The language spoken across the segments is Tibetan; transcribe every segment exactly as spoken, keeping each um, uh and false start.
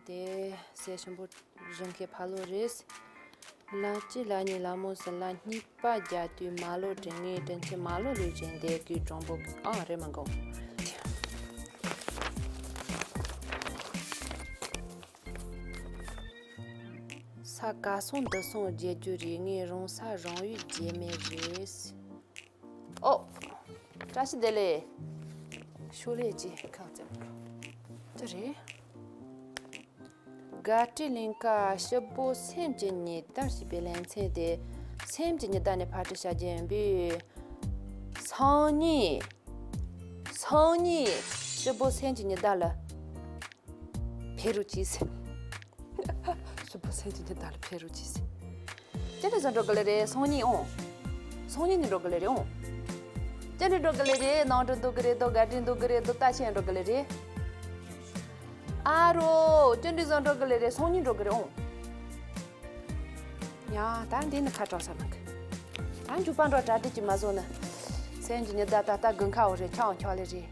དེ་སྲས་ཆེན་པོ་རིང་ཁའི་ཕ་ལོ་རེད། ལ་གཅིག་ལ་གཉིས་ལ་མོ་ཟེར་ལ་གཉིས་པ་རྒྱ་དུས་མ་ལོ་དྲན་ངེས་དྲན་ཆེ་མ་ལོ་ལུས་ཅན་དེ་གུས་གྲོང་པོ་ཨང་རེད་མ་གོ། ས་ག་སོང་འདི་སོང་རྒྱལ་རྒྱུ་རེད། ངས་རང་ས་རང་ཡུལ་རྗེས་མེད་རེད། ཨོ། བཀྲ་ཤིས་བདེ་ལེགས། ཤོ་ལེ་ཅི་ཁག་ཙམ་ཅི་རེད། དགའ་སྤྲོའི་གླིང་ག་སྐྱིད་པོ་སེམས་ཀྱི་ཉི་ཟླ་ཞེས་པའི་ལེ་ཚན་དེ་སེམས་ཀྱི་ཉི་ཟླ་ནས་ཕར་འགྲེལ་བྱ་རྒྱུ་ཡིན་པས། སང་ཉིན། སང་ཉིན་སྐྱིད་པོ་སེམས་ཀྱི་ཉི་ཟླ་ལ། ཕེབས་རོགས་གྱིས། སྐྱིད་པོ་སེམས་ཀྱི་ཉི་ཟླ་ལ་ཕེབས་རོགས་གྱིས། ཅི་འདྲ་བཟོ་འགྲོ་གི་ལེ་རེད། སང་ཉིན་འོང་། སང་ཉིན་ནས་འགྲོ་གི་ལེ་རེད་འོང་། ཅི་འདྲ་འགྲོ་གི་ལེ་རེད། ནང་དུ་འདུག་གི་རེད་དོ། དགའ་སྤྲོ་འདུག་གི་རེད་དོ། ད་ཆེན་འགྲོ་གི་ལེ་རེད། ཨ་རོ། ཅི་འདྲ་བཟོ་འགྲོ་གི་ལེ་རེད། སང་ཉིན་འགྲོ་གི་རེད་འོང་། ཡ། ད་འདི་ནི་ཁ་གྲག་ས་མི་འགི། ད་འཇུག་པ་འགྲོ་གྲ་སྒྲིག་ཅིག་མ་བཟོ་ན། སེམས་ཀྱི་ཉི་ཟླ་ད་ལྟ་དགུན་ཁ་འོ་རེད། འཁྱག་འཁྱག་ལེ་རེད།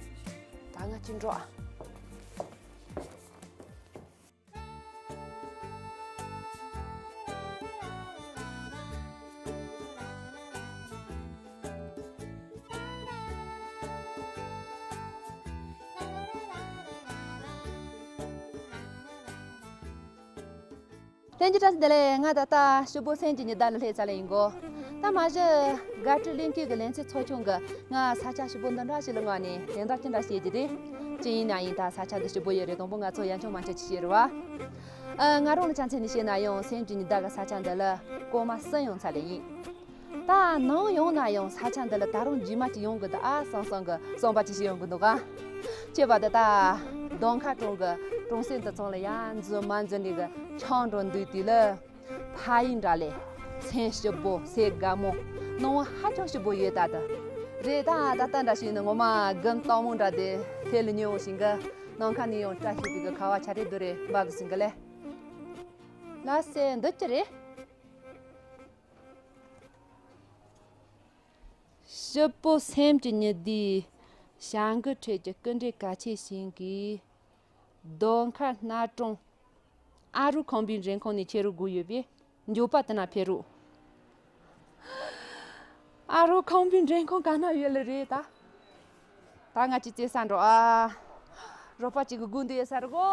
ད་ང་ཅི་འགྲོ་ཨ། ལྷན་རྒྱས་བཀྲ་ཤིས་བདེ་ལེགས། ང་ད་ལྟ་སྐྱིད་པོ་སེམས་ཀྱི་ཉི་ཟླ་ལ་སླེབས་ཚར་ལེ་ཡིན་གོ། ད་མ་གཞི་དགའ་སྤྲོའི་གླིང་གའི་གི་ལེ་ཚན་ཚོགས་ཆུང་གི་ང་ས་ཆ་སྐྱིད་པོ་འདི་འདྲ་ཞིག་ལ་མངགས་ནས་དོན་དག་ཅི་འདྲ་བཤད་རྒྱུ་དེ། ཅི་ཡིན་ན་ཡིན། ད་ས་ཆ་འདི་སྐྱིད་པོ་ཡོད་རེད། དང་པོ་ང་ཚོ་ཡ་མཆོང་མ་མཆོང་ཅིག་བཤད་རེད་བ། ཨ། ང་རང་ལ་ཆ་མཚོན་ནས་བཤད་ན་ཡང་སེམས་ཀྱི་ཉི་ཟླ་གི་ས་ཆ་འདི་ལ་སྐར་མ་གསུམ་ཡོང་ཚར་ལེ་ཡིན། ད་ནང་ཡོང་ན་ཡང་ས་ཆ་འདི་ལ་ད་རུང་རྗེས་མ་ཅིག་ཡོང་གི་འདུག་ཨ་བསམ་བསམ་གི་བསམ་པ་ཅིག་ཞིག་ཡོང་གི་འདུག་ག། ཁྱད་པར་དུ་ད་གདོང་ཁ་གྲོང་གི་གྲོང་གསེབ་འདི་ཚང་ལ་ཡར་འཛུལ་མར་འཛུལ་ནས་གི་ཆང་འགྲོ་འདུག་དུས་ལ། ཕ་ཡུལ་འདྲ་ལས་སེམས་སྐྱིད་པོ་སེམས་དགའ་མོ། སྣང་བ་ཧ་ཅང་སྐྱིད་པོ་ཡོད་ད་དུ། རེད་ད། ད་ལྟ་འདྲ་ཞིག་ནི་ངོ་མ་དགུན་སྟག་མོ་འདྲ་དེ་ཧེ་ལི་ཉོ་ཞིང་གི། ནང་ཁ་ནས་ཡང་བཀྲ་ཤིས་པའི་གི་ཁ་བ་ཆ་རེ་རྡོ་རེ་འབབ་གི་ཟིན་གི་ལེ། ལ་སེ་འདི་ཅི་རེད། སྐྱིད་པོ་སེམས་ཀྱི་ཉི་ཟླའི་བྱ་འགུལ་ཁྲོད་ཀྱི་སྐུ་འདྲའི་གལ་ཆེ་ཞིང་གི། གདོང་ཁ་སྣ་དྲོང་། ཨ་རུ་ཁང་པའི་མགྲོན་ཁང་ནས་ཁྱེད་རུ་སྒུག་ཡོད་པས། མགྱོགས་པ་དེ་ན་ཕེབས་རོགས། ཨ་རུ་ཁང་པའི་མགྲོན་ཁང་ག་ན་ཡོད་ལེ་རེད་ད། ད་ང་ཅི་རྩེ་ས་འགྲོ་ཨ། རོགས་པ་ཅིག་གི་སྒུག་འདི་ཡོད་ས་རེད་གོ།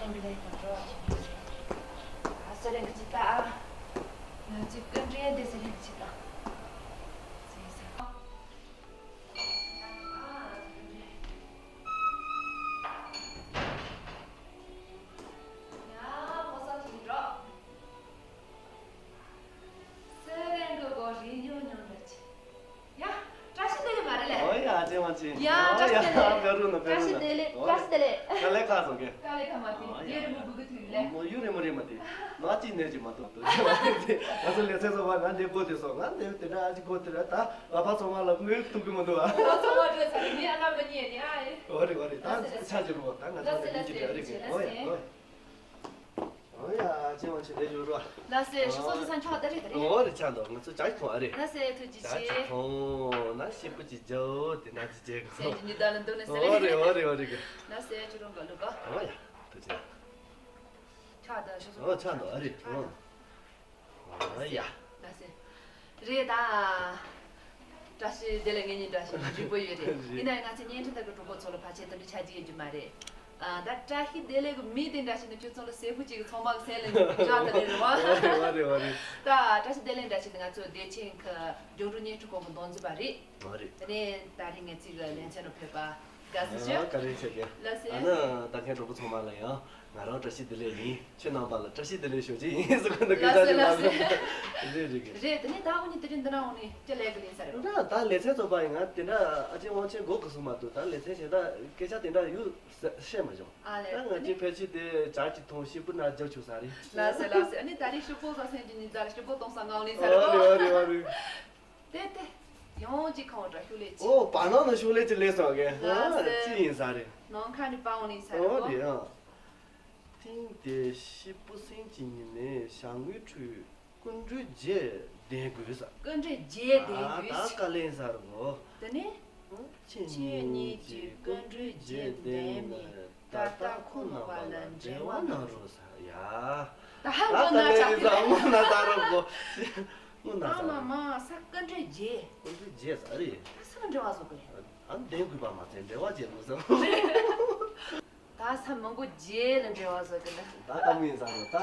ཨ་ནི་རིང་པོ་ལས་ཀྱང་འགྲོ་བ་ཞིག་ཡོད་རེད། ཨ་སེ་རིང་གི་ཅི་ལྟ་ཨ། ང་ཚོའི་སྐུ་མགྲོན་དེ་སེ་རིང་གི་ཅི་ལྟ། ཟེར་ས། ཡ་ཕོ་སོགས་ཅིག་འགྲོ། སེ་རིང་གི་སྒོ་རེ་ཉོ་ཉོ་འདྲ་ཆེ། ཡ། བཀྲ་ཤིས་བདེ་ལེགས་མ་རེད་ལེ། ཨོ་ཡ་ཅེ་མ་ཅེ། ཡ། ཨོ་ཡ། བཀྲ་ཤིས་བདེ་ལེགས། བཀྲ་ཤིས་བདེ་ལེགས། བཀྲ་ཤིས་བདེ་ལེགས། ཨོ་ཡ། ག་ལེ་ཁ་སོང་གེ། ག་ལེ་ཁ་མ་ཏི། ཨོ་ཡ། ཡེ་རི་མོ་བུ་གུ་ཐུག་ལེ། མོ་ཡུ་རི་མོ་རི་མ་ཏི། ང་ཅི་ནེ་ཅི་མ་ཏོ་ཏོ་ཅེ་མ་ཏི། ང་ཚོ་ལེ་ཚེ་སོ་བ་ང་ནེ་གོ་ཏི་སོ་ང་ནེ་ཏི་ར་ཨ་ཅི་གོ་ཏི་ར་ད་ལ་ཕ་ཚོ་མ་ལ་མོ་ཡུ་ཐུག་གི་མ་ཏོ་ཨ། ང་ཚོ་མ་ཏོ་ཚ་ནི་ཨ་ན་མ་ཉེ་ནི་ཨ་ཡེ། ཨོ་རི་ཨོ་རི་ད་ཆ་ཅི་རུ་ད་ང་ཚོ་ལེ་ཅི་ཅི་ར་རི་གེ། ཨོ་ཡ་ཨོ་ཡ། ཨོ་ཡ། ཅི་མ་ཅི་རེད་ཡོད་རོ། ལ་སེ་ཧྲི་སོ་ཧྲི་སང་ཆོག་ད་རེད་ད་རེད། ཨོ་རེད་ཆ་འདུག་ང་ཚོ་ཇ་ཅིག་འཐུང་ཨ་རེད། ལ་སེ་ཐུགས་རྗེ་ཆེ། ཇ་ཅིག་འཐུང་ན་ཤི་པོ་ཅིག་རྒྱའོ་དེ་ན་ཅི་བྱེད་གི། སེམས་ཀྱི་ཉི་ཟླ་ལ་འདུག་ནས་ཟེར་ཨོ་རེད་ཨོ་རེད་ཨོ་རེད་གི། ལ་སེ་ཅི་རུང་ག་ལུག་ག། ཨོ་ཡ་ཐུགས་རྗེ་ཆེ། ཆོག་ད་ཧྲི་སོ་ཨོ་ཆ་འདུག་ཨ་རེད། ཨོ། ཨ་ཡ། ལ་སེ། རེད་ད། བཀྲ་ཤིས་བདེ་ལེགས་ངེད་གཉིས་འདྲ་ཞིག་འཇུག་པོ་ཡོད་རེད། རེད། ཡིན་ན་ཡང་ང་ཚོའི་བརྙན་འཕྲིན་དག་གི་གྲོགས་པོ་ཚོ་ལ་ཕལ་ཆེར་དེ་འདྲ་ཆ་རྒྱུ་ཡོད་རྒྱུ་མ་རེད། ཨ། ད་བཀྲ་ཤིས་བདེ་ལེགས་ཀྱི་མི་དེ་འདྲ་ཞིག་ནི་ཁྱོད་ཚོ་ལ་སེ་ཕུ་ཅིག་ཚང་མ་གི་སེམས་ལ་འཇགས་ད་ལེ་རེད་བ། ཨོ་རེད་ཨོ་རེད་ཨོ་རེད། ད་བཀྲ་ཤིས་བདེ་ལེགས་འདྲ་ཞིག་ནི་ང་ཚོ་བདེ་ཆེན་གྱི་རྒྱང་བསྒྲགས་བརྙན་འཕྲིན་ཁང་གི་མདོ་འཛིན་པ་རེད། ཨོ་རེད། དེ་ནས་ད་རེས་ངེད་ཚོའི་གི་ལེ་ཚན་ནང་ཕེབས་པ། དགའ་བསུ་ཞུ། ཨ། བཀའ་དྲིན་ཆེ་གི། ལགས་སེ། ཨ་ནི་ལྟ་མཁན་གྲོགས་པོ་ཚང་མ་ལ་ཡང་ང་རང་བཀྲ་ཤིས་བདེ་ལེགས་ཡིན། ཁྱེད་རྣམ་པ་ལ་བཀྲ་ཤིས་བདེ་ལེགས་ཞུ་རྒྱུ་ཡིན་ཟེར་གི་འདུག་ལགས་སེ་ལགས་སེ། རེད། རེད། རེད། རེད། དེ་ནས་ད་འུ་གཉིས་དེ་རིང་འདི་ན་འོང་ནས་ཅི་ལས་གི་ལས་ས་རེད་པ། ད་ད་ལེ་ཚན་ཚོགས་པ་ཡིན། ང་དེ་འདྲ་ཨ་ཅེ་དབང་ཆེན་མགོ་གི་སུ་མ་འདུག་ད་ལེ་ཚན་བྱེད་ད་སྐད་ཆ་དེ་འདྲ་ཡུལ་བཤད་མ་བྱུང་། ཨ་ལས། ད་ང་ཚོའི་ཕལ་ཆེར་དེ་ཇ་གཅིག་འཐུང་ཤི་པུ་ན་རྒྱབ་ཆུ་ས་རེད། ལ་སེ་ལ་སེ། ཨ་ནི་ད་རེས་ཤོག་བུ་ཟ་སེམས་ཀྱི་ཉི་ཟླ་ལ་ཤོག་བུ་གཏོང་ས་ངའོ་ནི་ས་རེད། ཨ་རེད། ཨ་རེད། ཨ་རེད། དེ་དེ། ཡང་གཅིག་ཁང་བ་འདྲ་ཤུ་ལེ་ཅི། ཨོ་བར་སྣང་ན་ཤུ་ལེ་ཅི་ལེ་སོང་གི། ལ་སེ། ཅི་ཡིན་ས་རེད། ནང་ཁ་ནི་པ་འོང་ནི་ས་རེད། ཨོ་རེད། ཨ། ཐེངས་དེ་ཤི་པུ་སེམས་ཀྱི་ཉི་ནས་ཞང་ངུའི་ཁྲུས། སྐུ་འདྲའི་རྗེས་ལྡན་དགོས་ས། སྐུ་འདྲའི་རྗེས་ལྡན་དགོས་ས། ད་དཀའ་ལས་ས་རུ་གོ། དེ་ནས། ཁྱེད་གཉིས་ཀྱི་སྐུ་འདྲའི་རྗེས་ལྡན་ནི། ད་ལྟ་ཁོང་རྣམ་པ་ལ་འབྲེལ་བ་གནང་རོགས་ས་ཡ། ད་ཧ་ད་གོ་ན་དཀའ་ལས་ཆ་ས་དངོས་གནས་ད་རུ་གོ། དངོས་གནས་ས་ཨ་མ་རུ། མ་ས་སྐུ་འདྲའི་རྗེས། སྐུ་འདྲའི་རྗེས་ས་རེད། ད་ས་ལ་འབྲེལ་བ་བཟོ་དགོས། ཨ་ལྡན་དགོས་པ་མ་ཚད་འབྲེལ་བ་བྱེད་དགོས་ས། ད་ས་མང་པོ་རྗེས་ལ་འབྲེལ་བ་བཟོ་གི་འདུག་ད་ལྟ་མིན་ས་རུ་ད།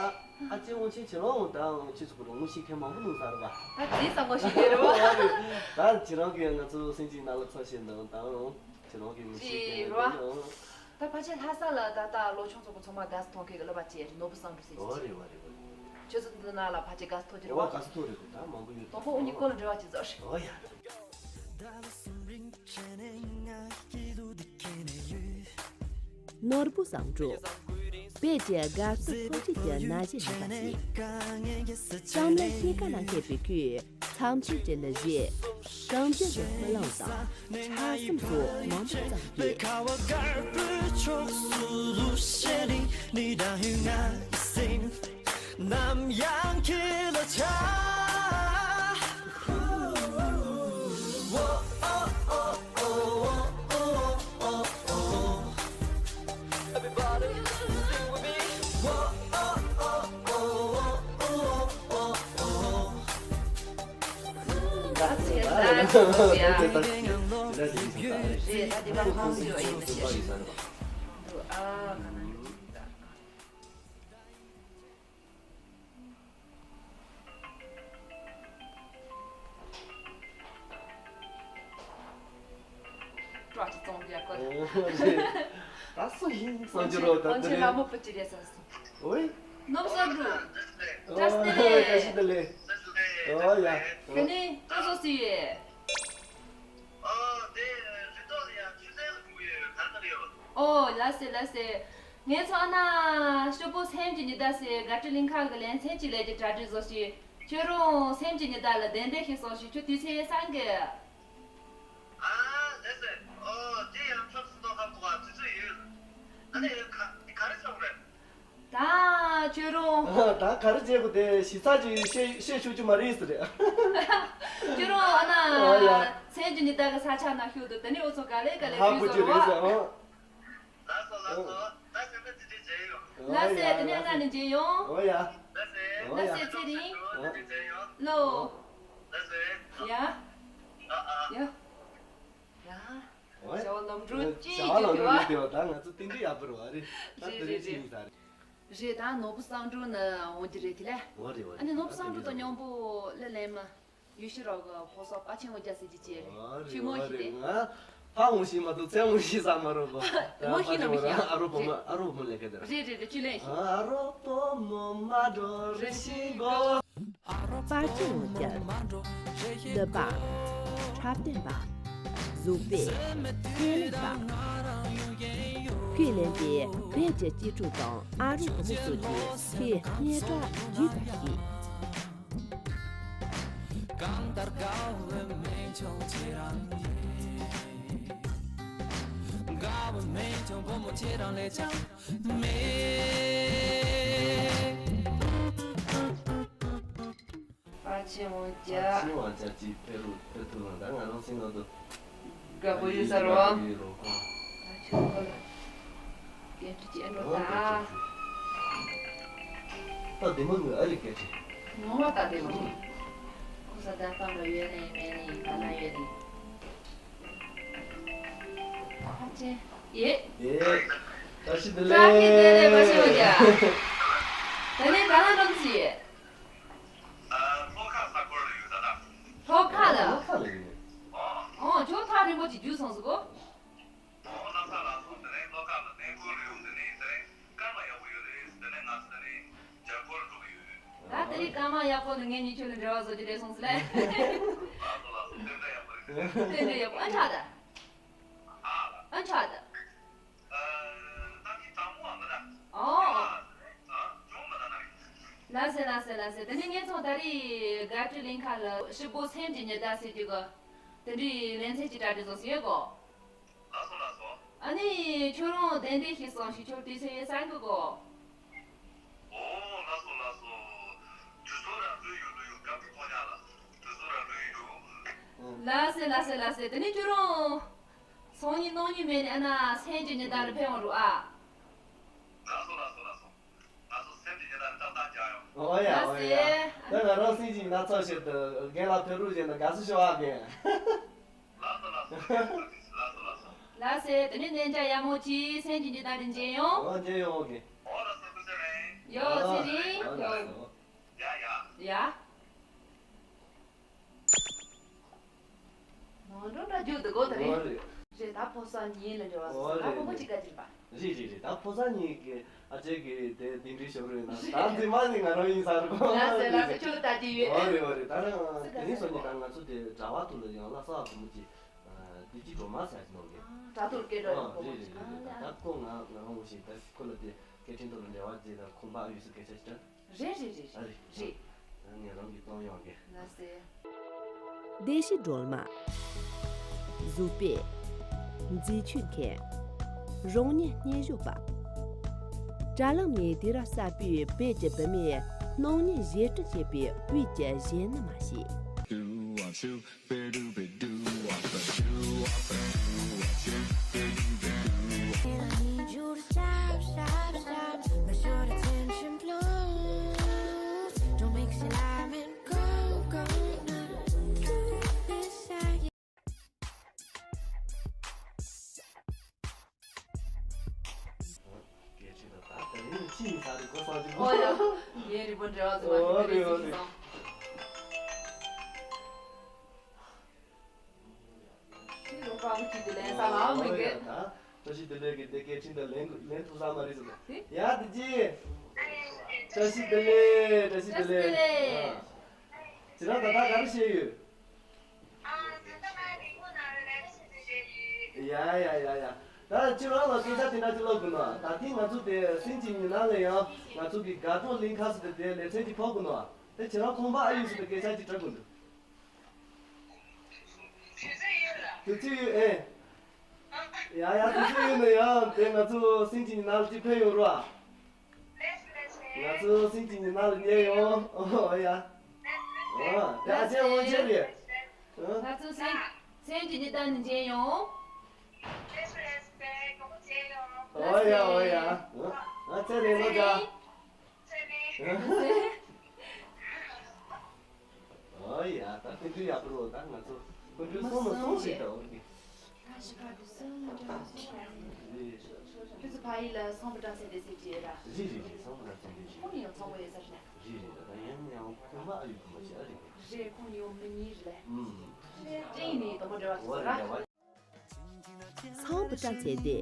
ཨ་ཅེ་འོང་ཆེན་ཁྱེད་རང་འོང་ད་འོང་ཆེ་ཚོ་གི་རོང་ངོ་ཤེས་མཁན་མང་པོ་འདུག་ས་རུ་བ། ད་རྗེས་ས་ངོ་ཤེས་ཀྱི་རེད་བ། ད་ཁྱེད་རང་གིས་ང་ཚོ་སེམས་ཅན་ནང་ལ་ཚོ་བྱེད་འདུག་ད་འོང་ཁྱེད་རང་གིས་ངོ་ཤེས་ཀྱི་རེད་བ། ད་ཕལ་ཆེར་ལྷ་ས་ལ་ད་ལྟ་ལོ་ཆུང་ཚོ་གི་ཚང་མ་དགའ་ས་མཐོང་མཁན་གི་སློབ་པ་ཅེས་ནོར་བུ་བསམ་གྲུབ་ཟེར་གྱི་ཅེས། ཨོ་རེད་བ་རེད་བ། ཁྱོད་ཚོ་འདི་ནང་ལ་ཕལ་ཆེར་དགའ་ས་མཐོང་གི་རེད་བ། ཨོ་དགའ་ས་མཐོང་རེད་བ། ད་མང་པོ་ཡོད། དང་པོ་འུ་གཉིས་སྐོར་ལ་འབྲེལ་བ་བྱེད་ཟེར། ཨོ་ཡ། ནོར་བུ་བསམ་གྲུབ། དཔེ་ཆའི་དགའ་བསུ་ཐོག་ཆེད་ཀྱི་ན་གཞས་རིག་པ་ཞིག་བསམ་བློའི་གཤིས་ཀ་ལ་འཁེལ་བའི་ཁུལ། མཚམས་སྦྱོར་གྱི་གླུ་གཞས། གངས་ལྗོངས་ཀྱི་ཀུན་སློང་དང་ཆ་གསུམ་སོགས་མང་པོ་བརྩམས་ཡོད། ཀྲོ་ཅི་ཙོང་རྒྱ་གོ། ད་སུ་ཡིན་སང་ཅི་རོ་ད་ཨོན་ཆེ་ལ་མོ་པ་ཅི་རེད་ས། ཨོའི། ནོབ་སོ་འགྲུ། བཀྲ་ཤིས་བདེ་ལེགས། བཀྲ་ཤིས་བདེ་ལེགས། ཨོ་ཡ། དེ་ནས་ཀྲོ་སོ་སི་ཡོད། ཨོ་དེ་རི་ཏོག་ཡ་ཆུ་ཚན་ལ་འགྲོ་ཡོད་ག་རེ་ཡོད། ཨོ་ལ་སེ་ལ་སེ། ངའི་ཚོ་ཨ་ན་ཤོ་པོ་སེམས་ཀྱི་ཉི་ཟླ་སེ་ག་ཏྲི་གླིང་ཁ་གི་ལན་ཚན་གཅིག་ལས་ཀྱི་གྲ་སྒྲིག་བཟོ་ཞིག་ཁྱོད་རང་སེམས་ཀྱི་ཉི་ཟླ་ལ་གདན་འདྲེན་ཞིག་སོང་ཞིག་ཁྱོད་དུས་ཚོད་ཡོད་སང་གི། ཨ་ལེ་སེ། ཨོ་དེ་ཡང་ཁྲབ་སུ་ཏོ་ཁ་པོ་ག་དུས་ཚོད་ཡོད། ཨ་ལེ་ག་ག་རེ་བྱུང་རེད། ད་ཁྱོད་རང་། ད་ག་རེ་བྱེད་དགོས་དེ་ཞིབ་ཚགས་ཅིག་བཤད་བཤད་ཆོག་རྒྱུ་མ་རེད་ཟེར་རེད། ཁྱོད་རང་ཨ་ན། ཨ་ཡ། སེམས་ཀྱི་ཉི་ཟླ་གི་ས་ཆ་ན་ཤུག་ཏུ་དེ་ནས་འུ་ཚོ་ག་ལེ་ག་ལེ་ཧ་གོ་རྒྱུ་རེད་ཟེར་ཨང་། ལགས་སོ་ལགས་སོ། ད་སེམས་པ་དེ་འདྲའི་མཇལ་ཡོང་། ལགས་སེ། དེ་ནས་ང་ནི་མཇལ་ཡོང་། ཨོ་ཡ། ལགས་སེ། ལགས་སེ་ཚེ་རིང་། ལགས་སེ། ལོ། ལགས་སེ། ཡ། ཨ་ཨ། ཡ། ཡ། ཨོ་ཡ། བྱ་བ་ལམ་འགྲོ་ཅི་བྱ་བ་ལམ་འགྲོ་ཡོད་དེ་བ་ད་ང་ཚོ་ཏིང་ཏིང་ཡག་པོ་རེད་བ་རེད། ད་རེད་དེ་རེད་རེད་ཅི་ཡིན་ས་རེད། རེད། ད་ནོར་བུ་བསམ་འགྲུབ་ནི་འོང་གི་རེད་དེ་ལས། ཨོ་རེད་ཨོ་རེད། ཨ་ནི་ནོར་བུ་བསམ་འགྲུབ་དང་མཉམ་པོ་ལེ་ལེ་མ། ཡུལ་ཤི་རོགས་གི་ཕོ་སོགས་དཔའ་ཆེན་འོ་རྒྱ་ཟེར་གྱི་ཅེས་ཆུ་མོ་ཞིག་སྟེ། ཕ་འོང་ཤི་མ་གཏོགས་ཚེ་འོང་ཤི་ས་མ་རོགས་གོ། མོ་ཤི་ན་མི་ཤི་ཨ་རོ་བུ་མོ་ཨ་རོ་བུ་མོ་ལས་ཀ་དེ་ར། རེད་རེད་རེད། ཆུ་ལེན་ཤི། ཨ་རོ་བུ་མོ་མ་འགྲོ་རེ་ཤི་གོ། དཔའ་ཆེན་འོ་རྒྱ། གླུ་པ། འཁྲབ་སྟོན་པ། གཟུགས་པོ། ཐོན་ལས་པ། ཁས་ལེན་པའི་བོད་ཀྱི་གཅེས་ཕྲུག་དང་ཨ་རོ་བུ་མོ་སོགས་ཀྱི་ཁོའི་སྙན་གྲགས་རྒྱས་པ་རེད། གང་ལྟར་དགའ་བའི་སྨན་ཆུང་ཁྱེད་རང་ཡིན། དགའ་བའི་སྨན་ཆུང་བུ་མོ་ཁྱེད་རང་ལས་ཀྱང་མེད། པ་ཆེན་འོ་རྒྱ། པ་ཆེན་འོ་རྒྱ་ཅིག་ཕེ་རུ་ཕེ་ཐུ་ལ་ད་ང་རང་སེམས་ལ་དུ། དགའ་པོ་ཡོད་ས་རོ། ད་ཆོག་གོ་ལ། སྐད་ཆ་ཅན་འགྲོ་ད། ད་དེ་མོ་ངོ་ཨ་རི་སྐད་ཆ། ངོ་མ་ད་དེ་མོ། ཁོ་ས་ད་ད་འགྲོ་ཡོད་ནི་མེད་ནི་ག་ན་ཡོད་ནི། ཨ་ཅེ། ཡེ། ཡེ། བཀྲ་ཤིས་བདེ་ལེགས། བཀྲ་ཤིས་བདེ་ལེགས་པ་ཆེན་པོ་རྒྱ། ད་ནི་ག་ན་འགྲོ་ཚི་ཡེ། ལྷོ་ཁ་ས་ཁོར་ལ་ཡོད་ད་ད། ལྷོ་ཁ་ལ། ལྷོ་ཁ་ལ་ཡོད། ཨོ། ཁྱོད་ཐག་རིང་པོ་ཅིག་བརྒྱུད་སོང་ཟིག་གོ། ཨོ། ལྷ་ས་ལ་སོང་དེ་ནས་ལྷོ་ཁ་ལ་གནས་སྐོར་ལ་ཡོང་དེ་ནས་དེ་ནས་སྐར་མ་ཡག་པོ་ཡོད་རེད། དེ་ནས་ང་ཚོ་དེ་ནས་རྒྱ་སྐོར་འགྲོ་གི་ཡོད། ད་དེ་རིང་སྐར་མ་ཡག་ ཁོ་ནི་ངེད་གཉིས་ཁྱོད་ལ་འབྲེལ་བ་བཟོ་རྒྱུ་རེད་གསུངས་སོང་ལེ། ལགས་སོ་ལགས་སོ། དེ་འདྲ་ཡག་པོ་རེད། དེ་འདྲ་ཡག་པོ། ཨ་ཆག་ད། ཨ་ཆག་ད། ཨོ། ལགས་སེ་ལགས་སེ་ལགས་སེ། དེ་ནས་ངེད་ཚོ་ད་རེས་དགའ་སྤྲོའི་གླིང་ཁ་ལ་ཧྲིལ་པོ་སེམས་ཀྱི་ཉི་ཟླ་ཟེར་རྒྱུ་གི་དེ་འདྲའི་ལེ་ཚན་ཅིག་གྲ་སྒྲིག་བཟོས་སོང་ཡོད་གོ། ལགས་སོ་ལགས་སོ། ཨ་ནི་ཁྱོད་རང་གདན་འདྲེན་ཞུས་སོང་ཞིག་ཁྱོད་དུས་ཚོད་ཡོད་ས་འདུག་གོ། ཨོ་ལགས་སོ་ལགས་སོ། དུས་ཚོད་རག་ལུས་ཡོད་ལུས་ཡོད་སྐབས་དུ་ཐོག་ཉག་ལ་དུས་ཚོད་རག་ལུས་ཡོད། ལགས་སེ་ལགས་སེ་ལགས་སེ། དེ་ནས་ཁྱོད་རང་སང་ཉིན་གནངས་ཉིན་མེད་ནས་ཨ་ན་སེམས་ཀྱི་ཉི་ཟླ་ལ་ཕེབས་འོང་རོགས་ཨ། ལགས་སོ་ལགས་སོ་ལགས་སོ། ང་ཚོ་སེམས་ཀྱི་ཉི་ཟླ་ལ་ཏག་ཏག་རྒྱག་ཡོང་། ཨོ་ཡ་ཨོ་ཡ། ལགས་སེ། ད་ང་རང་སེམས་ཀྱི་ཉི་ཟླ་ཚོགས་ཞིག་ཏུ་རྒན་ལགས་ཕེབས་རོགས་བྱས་ན་དགའ་བསུ་ཞུ་བ་རྒན། ལགས་སོ་ལགས་སོ། ལགས་སོ་ལགས་སོ། ལགས་སེ། དེ་ནས་གནས་མཇལ་ཡག་མོ་གྱིས་སེམས་ཀྱི་ཉི་ཟླ་དེ་མཇལ་ཡོང་། ཨོ་མཇལ་ཡོང་། ཨོ་ཀེ། ཨོ་ལགས་སོ། ཐུགས་རྗེ་ཆེ། ཡོ་ཨོ་ཚེ་རིང་། ཨོ་ཡོ། ལགས་སོ། ཡ་ཡ། ཡ། ནང་འགྲོ་འདྲ་རྒྱུག་འདུག་གོ་ད་རེད། ཨོ་རེད། རེད་ད་ཕོ་གསར་གཉིས་ལ་འབྲེལ་བ་ཨོ་བཟོས་ད་རེད་ཕོ་མོ་རེད། གཅིག་ག་གྱིར་པ། རེད་རེད་རེད། ད་ཕོ་གསར་གཉིས་ཀྱི་ཨ་ཅེ་གི་དེ་དེ་འདྲའི་ཞབས་རོལ་ན་ད་འཛིན་མ་ནི་ང་རང་ཡིན་ས་རེད་གོ། ལགས་སེ་ལགས་སེ། ཁྱོད་ལ་ལྟ་གི་ཡོད། ཨོ་རེད་ཨོ་རེད། ད་རང་དེ་ནས་སོང་ནི་ད་ང་ཚོ་དེ་གྲྭ་བ་ཐུག་ལ་ཡང་ལ་ས་བ་བུ་མོ་གཅིག་བདེ་སྐྱིད་སྒྲོལ་མ་ཟེར་གྱི་ནོ་གི། དྲ་ཐོག་སྐད་སྒྲ་ཨོ་ཡོད་ཕོ་མོ་རེད་གཅིག་རེད་རེད། ད་ཁོ་ང་ང་རང་ངོ་ཤེས་ད་ཁོ་ལ་དེ་སྐད་འཕྲིན་ཐོག་ལ་འབྲེལ་བ་བྱས་ད་ཁོང་པ་ཨ་ཡོད་སུ་སྐད་ཆ་ཞིག་དྲན། རེད་རེད་རེད། ཨ་རེད། རེད། ངས་རང་གིས་གཏོང་ཡོང་གི། ལགས་སེ། བདེ་སྐྱིད་སྒྲོལ་མ། གཟུགས་པོ། མཛེས་ཆོས་མཁན། རང་ཉིད་སྙན་ཞུ་པ། དྲ་ལམ་ནས་དུས་རབས་གསར་པའི་བོད་ཀྱི་བུད་མེད་སྣང་བརྙན་བརྗེ་སྤྲོད་བྱེད་པའི་དབུས་ཀྱི་གཞས་ནི་མ་ཞིག་སྐད་ཆ་ད་ད་ད་རིང་ཕྱི་ཡིན་ས་རེད་གོ་སོང་ཅིག་ཨོ་ཡ། ངའི་རི་བོ་འབྲེལ་བ་ཟེར་བ་ཨོ་དེ་རེད་ཨོ་རེད། སོང་། ཁྱེད་རང་པ་བུ་ཁྱེད་དེ་ལན་ས་ལ་མི་ཨོ་ཡ་དགོས། ད་བཀྲ་ཤིས་བདེ་ལེགས་ཀྱི་དེ་སྐད་འཕྲིན་དེ་ལན་ལན་ཐུབ་ས་མ་རེད་ཟེར་ལ། ཡ་དེ་ཅི། བཀྲ་ཤིས་བདེ་ལེགས། བཀྲ་ཤིས་བདེ་ལེགས། ཁྱེད་རང་ད་ལྟ་ག་རེ་བྱས་ཡོད། ཡ་ཡ་ཡ་ཡ། ད་ཁྱེད་རང་ལ་སྐད་ཆ་དེ་འདྲ་ཅིག་ལབ་དགོས་ན་ད་ཐེངས་ང་ཚོ་དེ་སེམས་ཀྱི་ཉི་ཟླ་ལ་ཡང་ང་ཚོ་གི་དགའ་སྤྲོ་གླིང་ཁ་ཟེར་དེ་དེ་ལེ་ཚན་ཅིག་ཕོག་དགོས་ན་དེ་ཁྱེད་རང་ཁོང་པ་ཨ་ཡོད་ཟེར་དེ་སྐད་ཆ་ཅིག་དྲི་དགོས་འདུག་དུས་ཚོད་ཡོད་ཨེ། ཡ་ཡ་དུས་ཚོད་ཡོད་ན་ཡང་དེ་ང་ཚོ་སེམས་ཀྱི་ཉི་ཟླ་ལ་ཅིག་ཕེབས་ཡོང་རོགས་ཨ། ང་ཚོ་སེམས་ཀྱི་ཉི་ཟླ་ལ་ཉལ་ཡོང་། ཨོ་ཡ། ཨོ་དེ་ཨ་ཅེ་དབང་ཆེན་རེད། ཨ། ང་ཚོ་སེམས་སེམས་ཀྱི་ཉི་ཟླ་ནས་མཇལ་ཡོང་། ཨོ་ཡ་ཨོ་ཡ། ཨ་ཚེ་རིང་ལོ་ཀ་ཨོ་ཡ། ད་དེ་འདྲའི་ཡག་པོ་རེད། ད་ང་ཚོ་སྐུ་མདུན་སོང་ན་སོང་ཞིག་ད་འོ་དེ། ཁྱོད་ཚོ་ཕ་ཡུལ་ལ་སང་ཕོ་བཀྲ་ཚེ་བདེ་ཟེར་གྱི་ཡོད་ར། རེད་རེད་རེད། སང་ཕོ་བཀྲ་ཚེ་བདེ་ཟེར། ཁོང་ཡང་ཚང་མ་ཡོད་ས་རེད། རེད་རེད། ད་ཡང་ཡང་ཁོང་མ་ཨ་ཡོད་ཁོ་མ་ཤེས་ཨ་རེད། རེད། ཁོང་ཡང་མི་གཉིས་རེད་ལེ། ཨུམ། ཅི་ཡིན་ནའི་དང་པོ་འབྲེལ་བ་ཞིག་བཟོ་ར། སང་ཕོ་བཀྲ་ཚེ་བདེ།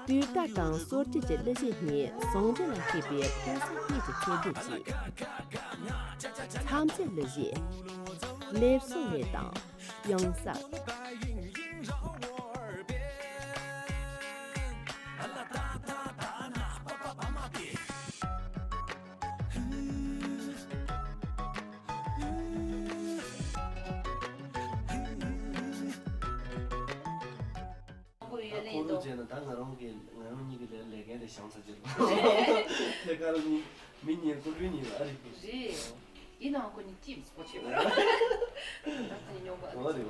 དུས་ལྟར་དང་སོར་ཆུད་ཀྱི་གླུ་གཞས་གཉིས་ཟུང་འབྲེལ་ལ་མཁས་པའི་ཕོ་གསར་གཉིས་ཀྱི་ཚེ་འདས་ཤིག་མཚམས་ཚོད་གླུ་གཞས། ལེབ་སོ་ལེ་དང་། ཡང་ས། ཁོ་ཡོད་ལེ་ཁོ་རུ་དོ། བྱས་ན་ད་ང་རང་གི་ང་རང་གཉིས་ཀྱི་ལས་ལས་འགན་དེ་བཞེངས་ཚར་རྒྱུ་རེད། དེ་ག་རང་གཉིས་མི་གཉིས་ཀུན་གྲོས་གཉིས་ལ་ཨ་རེད། རེད། ཡིན་ནའང་ཁོ་གཉིས་ཅིབས་པོ་བྱེད་པ་རེད། ད་ཚེ་སྙོམས་པ་འོ་རེད་འོ་རེད་ཨ།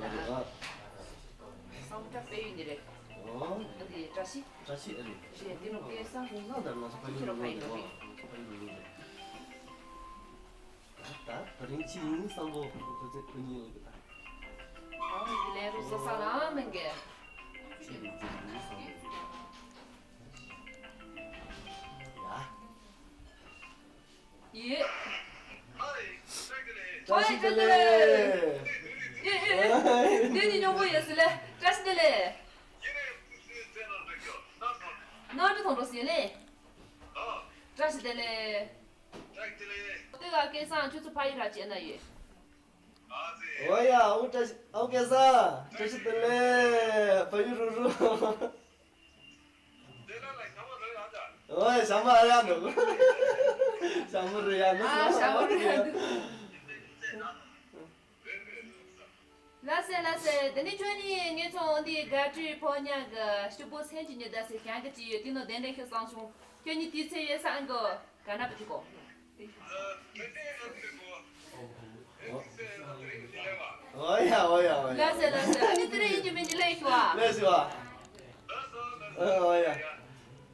སང་ཕོ་བཀྲ་དཔལ་ཡུལ་འདི་རེད། ཨོ། ཨ་དེ་བཀྲ་ཤིས། བཀྲ་ཤིས་ཨ་རེད། རེད་འདི་ནོ་སྐལ་བཟང་། སྐལ་བཟང་དང་ང་ཚོ་ཕ་ཡུལ་ཁྱེད་རང་ལོ་ཕ་ཡུལ་ལོ་རེད། ཨོ་ཕ་ཡུལ་ལོ་རེད། ད་ད་ད་རིང་ཕྱི་ཡིན་བསམ་པོ་ཁོ་ཚོ་ཁོ་གཉིས་ཡོད་གི་ད། ཨང་གི་ལས་རུ་བཟོ་ས་ལ་མེན་གི། ཕྱི་ཡིན་ཕྱི་ཡིན་བསམ་པོ། ཡ། ཡེ། བཀྲ་ཤིས་བདེ་ལེགས། ཡེ་ཡེ་ཡེ། དེ་ནི་སྙོམས་པོ་ཡོད་སི་ལེ། བཀྲ་ཤིས་བདེ་ལེགས། ནང་དུ་ཐོང་འགྲོ་སི་ལེ། བཀྲ་ཤིས་བདེ་ལེགས། བཀྲ་ཤིས་བདེ་ལེགས། ཨ་སྐལ་བཟང་ཁྱོད་ཚོ་ཕ་ཡུལ་ར་བྱས་ན་ཡོད། ཨོ་ཡ། ཨོ་བཀྲ་ཤིས། ཨོ་སྐལ་བཟང་བཀྲ་ཤིས་བདེ་ལེགས། ཕ་ཡུལ་རུ་རུ། ཨོ་ཡ། ཞྭ་མོ་ཨ་ཡ་འདུག་ཞྭ་མོ་རུ་ཡ་འདུག་ཨ་ཞྭ་མོ་རུ་ཡ་འདུག་ལགས་སེ་ལགས་སེ། དེ་ནས་ཁྱོད་གཉིས་ངེད་ཚོ་འདི་དགའ་སྤྲོའི་ཕོ་ཉ་གི་སྐྱིད་པོ་སེམས་ཀྱི་ཉི་ཟླ་ཟེར་གྱང་གི་ཅི་ཡོད་དེ་ནོ་གདན་འདྲེན་ཤོག་བསམ་བྱུང་། ཁྱོད་གཉིས་དུས་ཚོད་ཡོད་ས་ཨང་གོ་ག་ན་པ་ཐི་གོ་ཨོ་ཡ་ཨོ་ཡ་ཨོ་ཡ། ལགས་སེ་ལགས་སེ། ཨ་ནི་དེ་རིང་ཡིན་གྱི་མིན་གྱི་ལས་ཤོག་ཨ། ལས་ཤོག་ཨ། ཨོ་ཡ།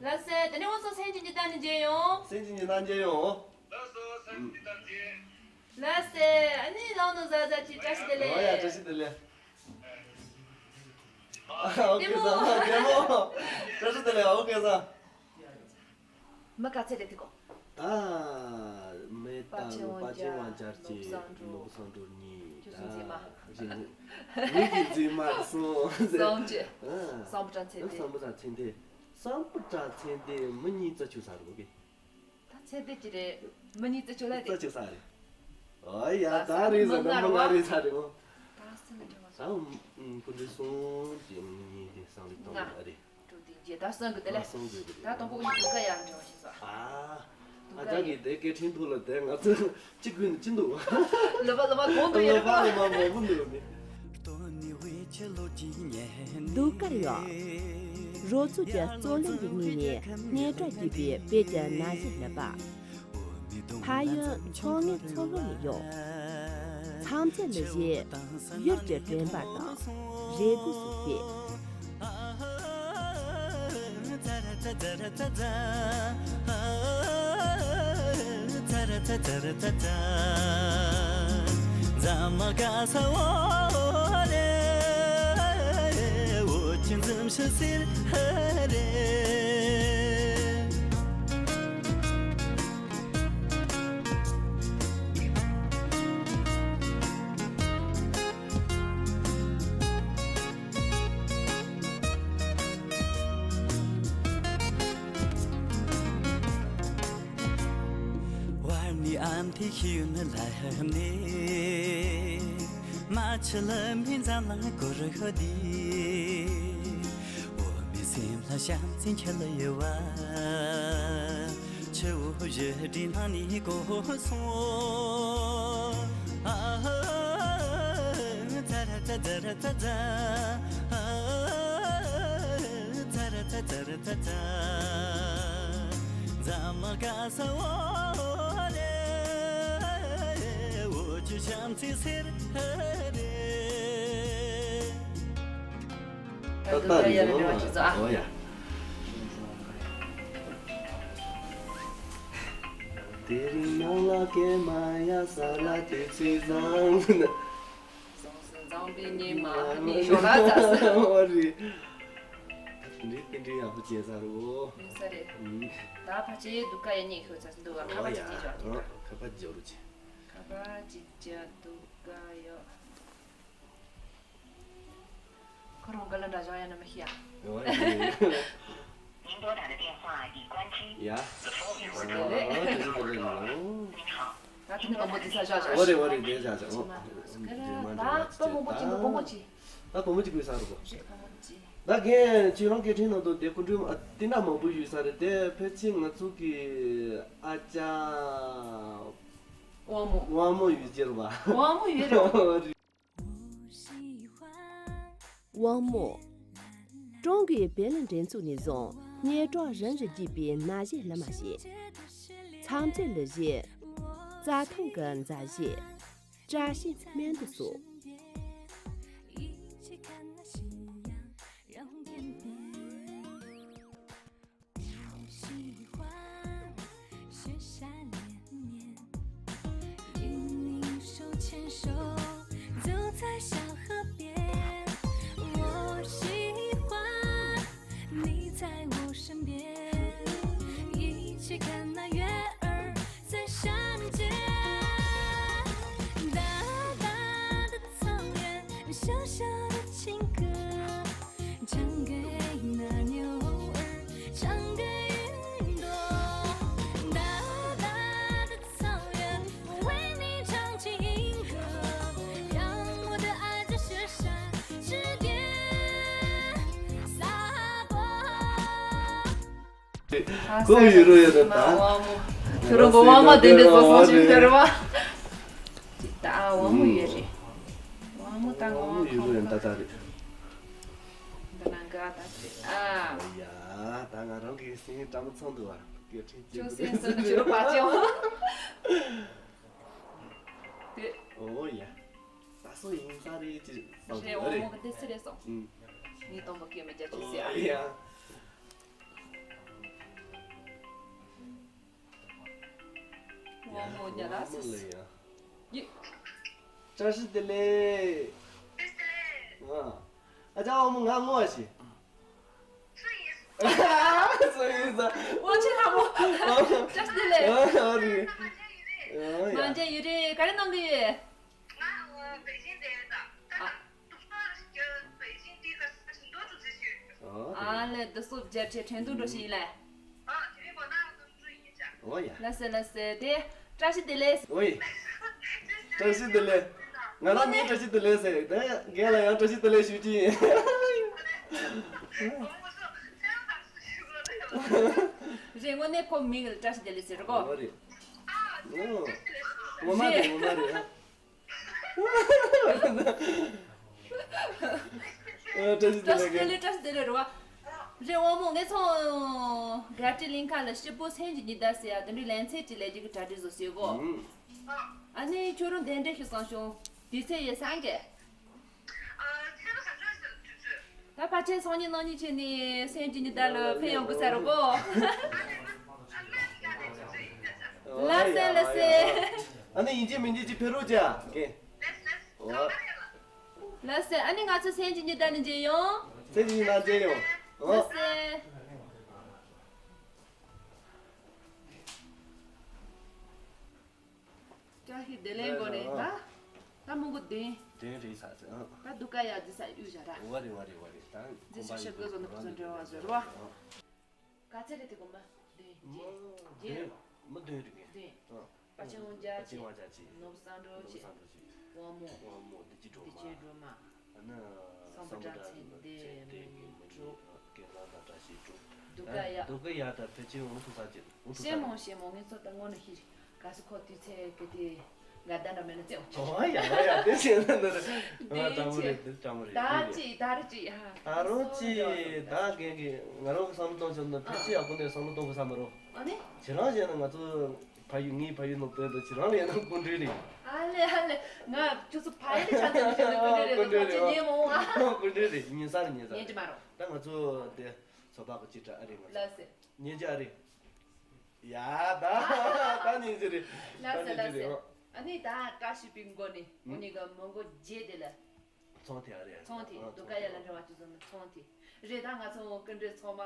ལགས་སེ། དེ་ནས་འོ་སོ་སེམས་ཀྱི་ཉི་ཟླ་ནས་མཇལ་ཡོང་། སེམས་ཀྱི་ཉི་ཟླ་མཇལ་ཡོང་། ལགས་སོ་སེམས་ཀྱི་ཉི་ཟླ་མཇལ། ལགས་སེ། ཨ་ནི་ལོང་ནོ་ཟ་ཟ་ཅི་བཀྲ་ཤིས་བདེ་ལེགས། ཨོ་ཡ། བཀྲ་ཤིས་བདེ་ལེགས། ཨོ་སྐལ་བཟང་། བདེ་མོ། བཀྲ་ཤིས་བདེ་ལེགས། ཨོ་སྐལ་བཟང་། མི་ག་ཚད་རེད་དེ་གོ་ད་མེ་ཏ་དཔལ་ཆེན་དབང་རྒྱལ་ཅིག་ལོ་བཟང་དྲུག་ནི་ད་རིང་ངེད་ཀྱི་འཛིན་མ་གསུམ་ཟེར། སངས་རྒྱས། སངས་རྒྱས། སངས་པོ་གྲྭ་ཚེ་བརྟན། སངས་པོ་གྲྭ་ཚེ་བརྟན། སངས་པོ་གྲྭ་ཚེ་བརྟན་མི་གཉིས་རྩ་ཆུ་ས་རུ་གི་ད་ཚེ་འདི་ཅི་རེད། མི་གཉིས་རྩི་ཆོག་ལ་རེད། རྩི་ཆོག་ས་རེད། ཨོ་ཡ། ད་ད་རེས་ཟ་ན་མི་ལྔ་རེད་ས་རེད་མོ། ད་སེམས་ལ་འདྲ་བ་ད་ཨུམ་ཀུན་འདྲེ་གསུམ་གྱི་མི་གཉིས་དེ་སང་ལེ་གཏོང་ལྔ་གི་རེད། དྲུག་དེ་བརྒྱད་ད་གསུམ་གི་དེ་ལས། གསུམ་གི་དེ་ད་དང་པོ་གཉིས་དུ་ཀ་ཡང་འདྲ་བ་ཞིག་ས། ཨ་ཨ་ཅག་གིས་དེ་སྐད་འཕྲིན་ཐོག་ལ་དེ་ང་ཚོ་གཅིག་ཀུན་ནི་ཅི་འདུག་ལོ་པ་ལོ་པ་གོང་དུ་ཡོད་ལོ་པ་ལོ་པ་མང་པོ་འདུག་ནི། ལྡུག་དཀར་ཡོད། རོལ་རྩེད་ཀྱི་རྩོད་གླེང་གི་སྙིང་ནས་སྙན་གྲགས་རྒྱས་པའི་བོད་ཀྱི་ན་གཞས་རྣམ་པ། ཕ་ཡུལ་ཕྱོགས་སྔོན་མཚོ་ལྷོ་ནས་ཡོད། མཚམས་ཚད་ལ་བཞེས། ཡུལ་གྱི་དྲན་པ་དང་རེ་སྒུག་སོགས་སྐྱེས། ད་ལྟ་རེད་ཟེར་ནོ། ཨོ་ཡ། དེ་རིང་ནང་ལ་སྐྱེས་མ་ཡ་ས་ལ་དེ་ཚོས་བཟང་། བཟང་སེ་བཟང་པའི་ཉི་མ་ནི་ཞོགས་ལ་ཙ་སེ། ཨོ་རེད། འདི་དེ་འདྲའི་ཡག་པོ་བྱས་ས་རེད་འོ། ཡིན་ས་རེད། ཨུམ། ད་ཕ་ཆེ་སྡུག་ཀ་ཡ་གཉིས་ཤོད་ཚ་སེ་འདུག་བ། ཁ་པ་ཅིག་ཅིག་ཅོག་ཅིག་ཨོ་ཡ། ཁ་པ་ཅིག་ཅོག་རུ་ཅིག་ཁ་པ་ཅིག་ཅོག་སྡུག་ཀ་ཡོད། ཁོ་རང་ག་ལ་འདྲ་བྱུང་ཡ་ན་མི་ཤེས་ཡ། ཨོ་ཡ། ཡ། ཨོ་ཡ། ཨོ་ཡ། ཨོ་ཡ། ད་དེ་ནི་དཔའ་མོ་དེ་ས་བཞག་བཞག་ཨོ་རེད་ཨོ་རེད། དེ་བཞག་བཞག་ཨོ། ད་དཔའ་མོ་གཅིག་འདུག་དཔའ་མོ་གཅིག་ད་དཔའ་མོ་གཅིག་པོའི་ས་རུ་གོ། རེད་དཔའ་མོ་གཅིག་ད་རྒན་ཁྱེད་རང་སྐད་འཕྲིན་ནང་དུ་དེ་སྐུ་མགྲོན་ཨ་དེ་འདྲ་མང་པོ་ཡོད་ས་རེད་དེ། ཕལ་ཆེར་ང་ཚོ་གི་ཨ་ཅག་དབང་མོ། དབང་མོ་ཡོད་ཅེར་བ། དབང་མོ་ཡོད་རེད། ཨོ་རེད། དབང་མོ། ཀྲུང་གོའི་བེ་ལི་འགྲན་ཚོགས་ནས་བཟུང་སྙན་གྲགས་རིམ་བཞིན་རྒྱས་པའི་ན་གཞས་ལ་མ་ཞེས། མཚམས་ཚད་ལ་བཞེས། རྩྭ་ཐང་གི་མཛའ་གཞས། བཀྲ་ཤིས་སྨན་འདི་སོགས། ཨ་ཀོ་ཡུ་རོ་ཡོད་ད། དབང་མོ། ཁྱོད་རང་གི་དབང་མོ་དེ་འདྲ་བཟོ་སོང་ཞིག་ཟེར་བ། ད་དབང་མོ་ཡོད་རེད། དབང་མོ་ད་ང་དབང་མོ་ཡུ་རོ་ཡོད་ད་ད་རེད། འདི་ནང་ག་ད་དེ་ཨ། ཡ། ད་ང་རང་གི་སེམས་བཀྲ་མ་ཚང་འདུག་བ། སྐད་ཁྲིད་ཀྱི་ཅུང་སེམས་སུ་འགྱུར་བ་ཅུང་། དེ། ཨོ་ཡ། ད་སོ་ཡིན་ས་རེད་ཅེས་བསམ་རེད། གྱི་འོ་རེད། མོ་གི་འདི་སི་རེད་སོང་། ཨུམ། ངའི་སྟོན་པ་སྐད་མི་རྒྱག་ཅིག་ཟེར་ཨ། ཨོ་ཡ། འོ་མོ་ཉ་ལ་སི་སི། ཡ། བཀྲ་ཤིས་བདེ་ལེགས། ཨ། ཨ་ཅག་འོ་མོ་ང་ངོ་ཤེས། སུ་ཡིན་ཟེར། འོ་ཆེ་ལྷ་མོ། བཀྲ་ཤིས་བདེ་ལེགས། ཨ་རེད། ཨ་མ་ཡ། མཇལ་ཡུལ་རེད། ག་རེ་གནང་གི་ཡོད། ང་པེ་ཅིང་དེ་ད་ད་ཨ། ད་པེ་ཅིང་དེ་ག་ས་ཆེན་དུ་འགྲོ་ཟེར་ཞུ། ཨ་ལེ་འདི་སོ་རྒྱབ་ཆེ་ཁྲེང་ཏུ་འགྲོ་ཞིག་ཡིན་ལེ། ཨ་དེ་རིང་གོ་ན་ང་ཏུ་འགྲོ་ཡིན། ལགས་སོ་ལགས་སོ། དེ་བཀྲ་ཤིས་བདེ་ལེགས། ཨོའི། བཀྲ་ཤིས་བདེ་ལེགས། ང་རང་ནས་བཀྲ་ཤིས་བདེ་ལེགས་ཟེར། དེ་རྒན་ལ་ཡང་བཀྲ་ཤིས་བདེ་ལེགས་ཞུ་གི་ཡིན། རེད། དངོས་གནས་ཁོ་མིང་ལ་བཀྲ་ཤིས་བདེ་ལེགས་ཟེར་གོ། ཨོ་རེད། ཨོ། ངོ་མ་རེད། རེད། ངོ་མ་རེད། ཨ། བཀྲ་ཤིས་བདེ་ལེགས། བཀྲ་ཤིས་བདེ་ལེགས། བཀྲ་ཤིས་བདེ་ལེགས་རེད་བ། རེད། དབང་མོ་ངས་ཚོ་ག་ཏྲི་གླིང་ཁ་ལ་སྐྱིད་པོ་སེམས་ཀྱི་ཉི་ཟླ་ཟེར་ཡ་དེ་འདྲའི་ལེ་ཚན་ཅིག་ལས་རྒྱུ་གི་གྲ་སྒྲིག་བཟོ་ཟེར་གོ། ཨ་ནི་ཁྱོད་རང་གདན་འདྲེན་ཞུ་བསམ་བྱུང་། དུས་ཚོད་ཡོད་སང་གི། ད་ཕལ་ཆེར་སང་ཉིན་གནངས་ཉིན་བྱས་ནས་སེམས་ཀྱི་ཉི་ཟླ་ལ་ཕེབས་ཡོང་དགོས་ས་རེད་གོ། ལགས་སེ་ལགས་སེ། ཨ་ནི་ཡིན་གཅིག་མིན་གཅིག་ཅིག་ཕེབས་རོགས་བྱ། ལགས་སེ། ཨ་ནི་ང་ཚོ་སེམས་ཀྱི་ཉི་ཟླ་ནས་མཇལ་ཡོང་། སེམས་ཀྱི་ཉི་ཟླ་མཇལ་ཡོང་། ཨོ། ལགས་སེ། བཀྲ་ཤིས་བདེ་ལེགས་མགོ་ནས་ད། ད་མོ་མགོ་བདུན། བདུན་རེད་ས་ཚེ་ཨང་། ད་སྡུག་ཀ་ཡ་འཛི་ས་གཡུག་བཞག་ར། ཝ་རེད་ཝ་རེད་ཝ་རེད་ད། འཛི་ས་ཤ་དགོས་བཟོ་འདི་ཕུ་ཚོ་འབྲེལ་བ་བཟོ་ར་བ། ག་ཚད་རེད་དེ་གོ་མ། བདུན་མོ་བརྒྱད་བརྒྱད་བདུན། རེད་བ། མོ་བདུན་རེད་གི། བདུན། ཨང་། པ་ཆེན་དབང་རྒྱལ་པ་ཆེན་དབང་རྒྱལ་པ་ཆེ། ནོར་བུ་བསམ་གྲུབ་ནོར་བུ་ཆེ། བསམ་གྲུབ་ཆེ། དབང་མོ། དབང་མོ་བདེ་སྐྱིད་སྒྲོལ་མ། བདེ་སྐྱིད་སྒྲོལ་མ། ཨ་ནི་བསམ་པ་སྒྲ་ཚེ་འདས་མི་འགྲུབ། སྐལ་བཟང་དང་བཀྲ་ཤིས་སྒྲུབ། སྡུག་ཀ་ཡ། སྡུག་ཀ་ཡ་ད་ཕལ་ཆེར་འོང་ཐུབ་ས་ཅིག་འོང་ཐུབ་ས་ཤེས་མོ་རེད། ཤེས་མོ་ངས་ཚོ་ད་དངོས་གནས་ཤེས་རེད། ག་སུ་ཁོ་དུས་ཚོད་གི་དེ་འགའ་ད་འདྲ་མེད་ན་བཙལ་འོང་ཆོག་ཨོ་ཡ་ཡ་ཡ་དེ་བྱས་ན་འདི་རེད། ཨ་དེ་སྤྲང་མོ་རེད་ཆེ། འདི་སྤྲང་མོ་རེད་ད་འདི་རེད། ཅི་ད་རེད་ཅི་ཡ། ད་རུང་ཅི་ད་རྒན་གི་ང་རང་གི་བསམ་བློ་གཏོང་ཆོག་ན་ཕལ་ཆེར་ཡག་པོ་འདི་བསམ་བློ་གཏོང་དགོས་ས་མ་རེད། ཨ་ནི། ཁྱེད་རང་བྱས་ན་ང་ཚོ་ཕ་ཡུལ་ངའི་ཕ་ཡུལ་ནང་དཔོན་དུ་ཁྱེད་རང་ལ་ཡིན་ན་སྐུ་མགྲོན་རེད། ཨ་ལེ་ཨ་ལེ། ང་ཁྱོད་ཚོ་ཕ་ཡུལ་ལ་ཆ་ཚང་ཁྱོད་ཚོ་སྐུ་མགྲོན་རེད། སྐུ་མགྲོན་ཁྱོད་ཉན་མ་འོང་ཨ། སྐུ་མགྲོན་རེད། ཉན་ས་རེད། ཉན་ས་ཉན་རེད། གྱི་མ་རེད། ད་ང་ཚོ་དེ་ཚོགས་པ་གི་ཅི་དྲ་ཨ་རེད། ང་ཚོ་ལགས་སེ། ཉན་གྱི་ཨ་རེད། ཡ་ད་ད་ཉན་གྱི་རེད། ལགས་སེ་ད་ཉན་གྱི་ལགས་སེ། རེད། ཨ་ནི་ད་བཀྲ་ཤིས་པའི་མགོ་ནས་ཨུ་གཉིས་ཀ་མི་མགོ་བརྗེ་དེ་ལ། ཚོང་དེ་ཨ་རེད། ཚོང་དེ་ཨ་སྡུག་ཀ་ཡ་ལ་འབྲེལ་བ་ཅུ་ཚོ་ནི་ཚོང་དེ་རེད། ད་ང་ཚོ་སྐུ་མགྲོན་ཚང་མ་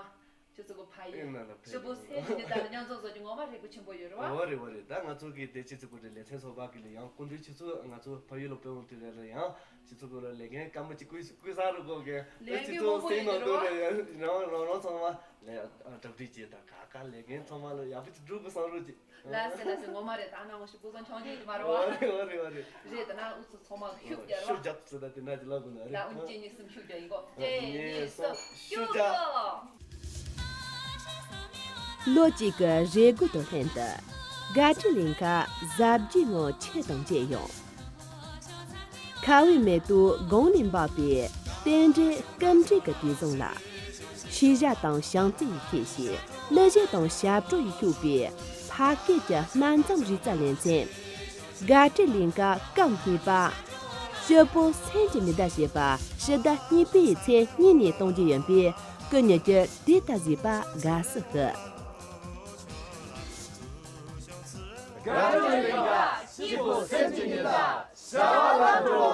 ཁྱོད་ཚོ་གི་ཕ་ཡུལ་ཨེ་ན་ལ་ཕེབས་ཞུ་བོ་སེ་ཉི་ད་ལ་མཉམ་འཛོམས་བཟོ་རྒྱུ་ངོ་མ་རེ་སྒུག་ཆེན་པོ་ཡོད་རེད་བ། འོ་རེད་འོ་རེད། ད་ང་ཚོ་གི་དེ་སྤྱི་ཚོགས་ཀྱི་ལེ་ཚན་ཚོགས་པ་གི་ལ་ཡང་སྐུ་མགྲོན་ཁྱོད་ཚོ་ང་ཚོ་ཕ་ཡུལ་ལ་ཕེབས་འོང་དུས་རེ་ལ་ཡང་ཁྱོད་ཚོ་གི་ལ་ལས་འགན་དཀའ་མོ་ཅིག་བསྐུལ་བསྐུལ་ས་རུ་གོ་གི་ལས་ཁྱོད་འགན་ཚོ་མང་པོ་སེམས་ཡོད་ནང་རེད་དུ་བ། རེད་རང་རང་རང་ཚང་མ་ལས་གྲ་སྒྲིག་བྱེད་དང་ག་ག་ལས་འགན་ཚང་མ་ལ་ཡག་པོ་ཅིག་སྒྲུབ་དགོས་བསམ་རོགས་ཅིག་ལ་སེ་ལ་སེ་ངོ་མ་རེད། ད་ནང་ཞིག་པོ་ཚང་ཆང་ཆེན་གྱི་མ་རེད་བ། རེད་བ་རེད་བ་རེད། རེད། ད་ནང་ཨུ་ཚོ་ཚང་མ་ཤུགས་རྒྱག་རོགས། ཤུགས་རྒྱག་ཟེར་ད་དེ་འདྲ་ཅིག་ལབ་དགོས་ན་རེད། ད་ཨུ་གཅིག་གཉིས་གསུམ་ཤུགས་རྒྱག་ཡིན་གོ། གཅིག་གཉིས་གསུམ་ཤུགས་རྒྱག་ལོ་གཅིག་གི་རེ་སྒུག་དང་ལྷན་དུ་དགའ་སྤྲོའི་གླིང་ཁ་གཟབ་རྒྱས་ངང་ཆེད་དུ་མཇལ་ཡོང་། ཁ་བའི་མེ་ཏོག་གོང་ནས་འབབ་པའི་རྟེན་འབྲེལ་སྐུ་འབྲེལ་གྱི་དུས་བཟང་ལ། ཤེས་བྱ་དང་བྱམས་བརྩེ་ཡི་ཁྱད་ཆོས་གླུ་གཞས་དང་ཞབས་བྲོ་ཡིས་ཕྱུག་པའི་ཕ་སྐད་ཀྱི་སྨན་རྩྭ་རིག་རྩལ་ལེ་ཚན། དགའ་སྤྲོའི་གླིང་ཀ་སྐབས་གཉིས་པ། སྐྱིད་པོ་སེམས་ཀྱི་ཉི་ཟླ་ཞེས་པ་ཕྱི་ཟླ་གཉིས་པའི་ཚེས་གཉིས་ནས་གཏོང་རྒྱུ་ཡིན་པས་སྐུ་ཉིད་ཀྱིས་དེ་ལྟ་གཟིགས་པ་དགའ་བསུ་ཞུ། དགའ་སྤྲོའི་གླིང་ཀ་སྐྱིད་པོ་སེམས་ཀྱི་ཉི་ཟླ། བྱ་བ་ལམ་འགྲོ།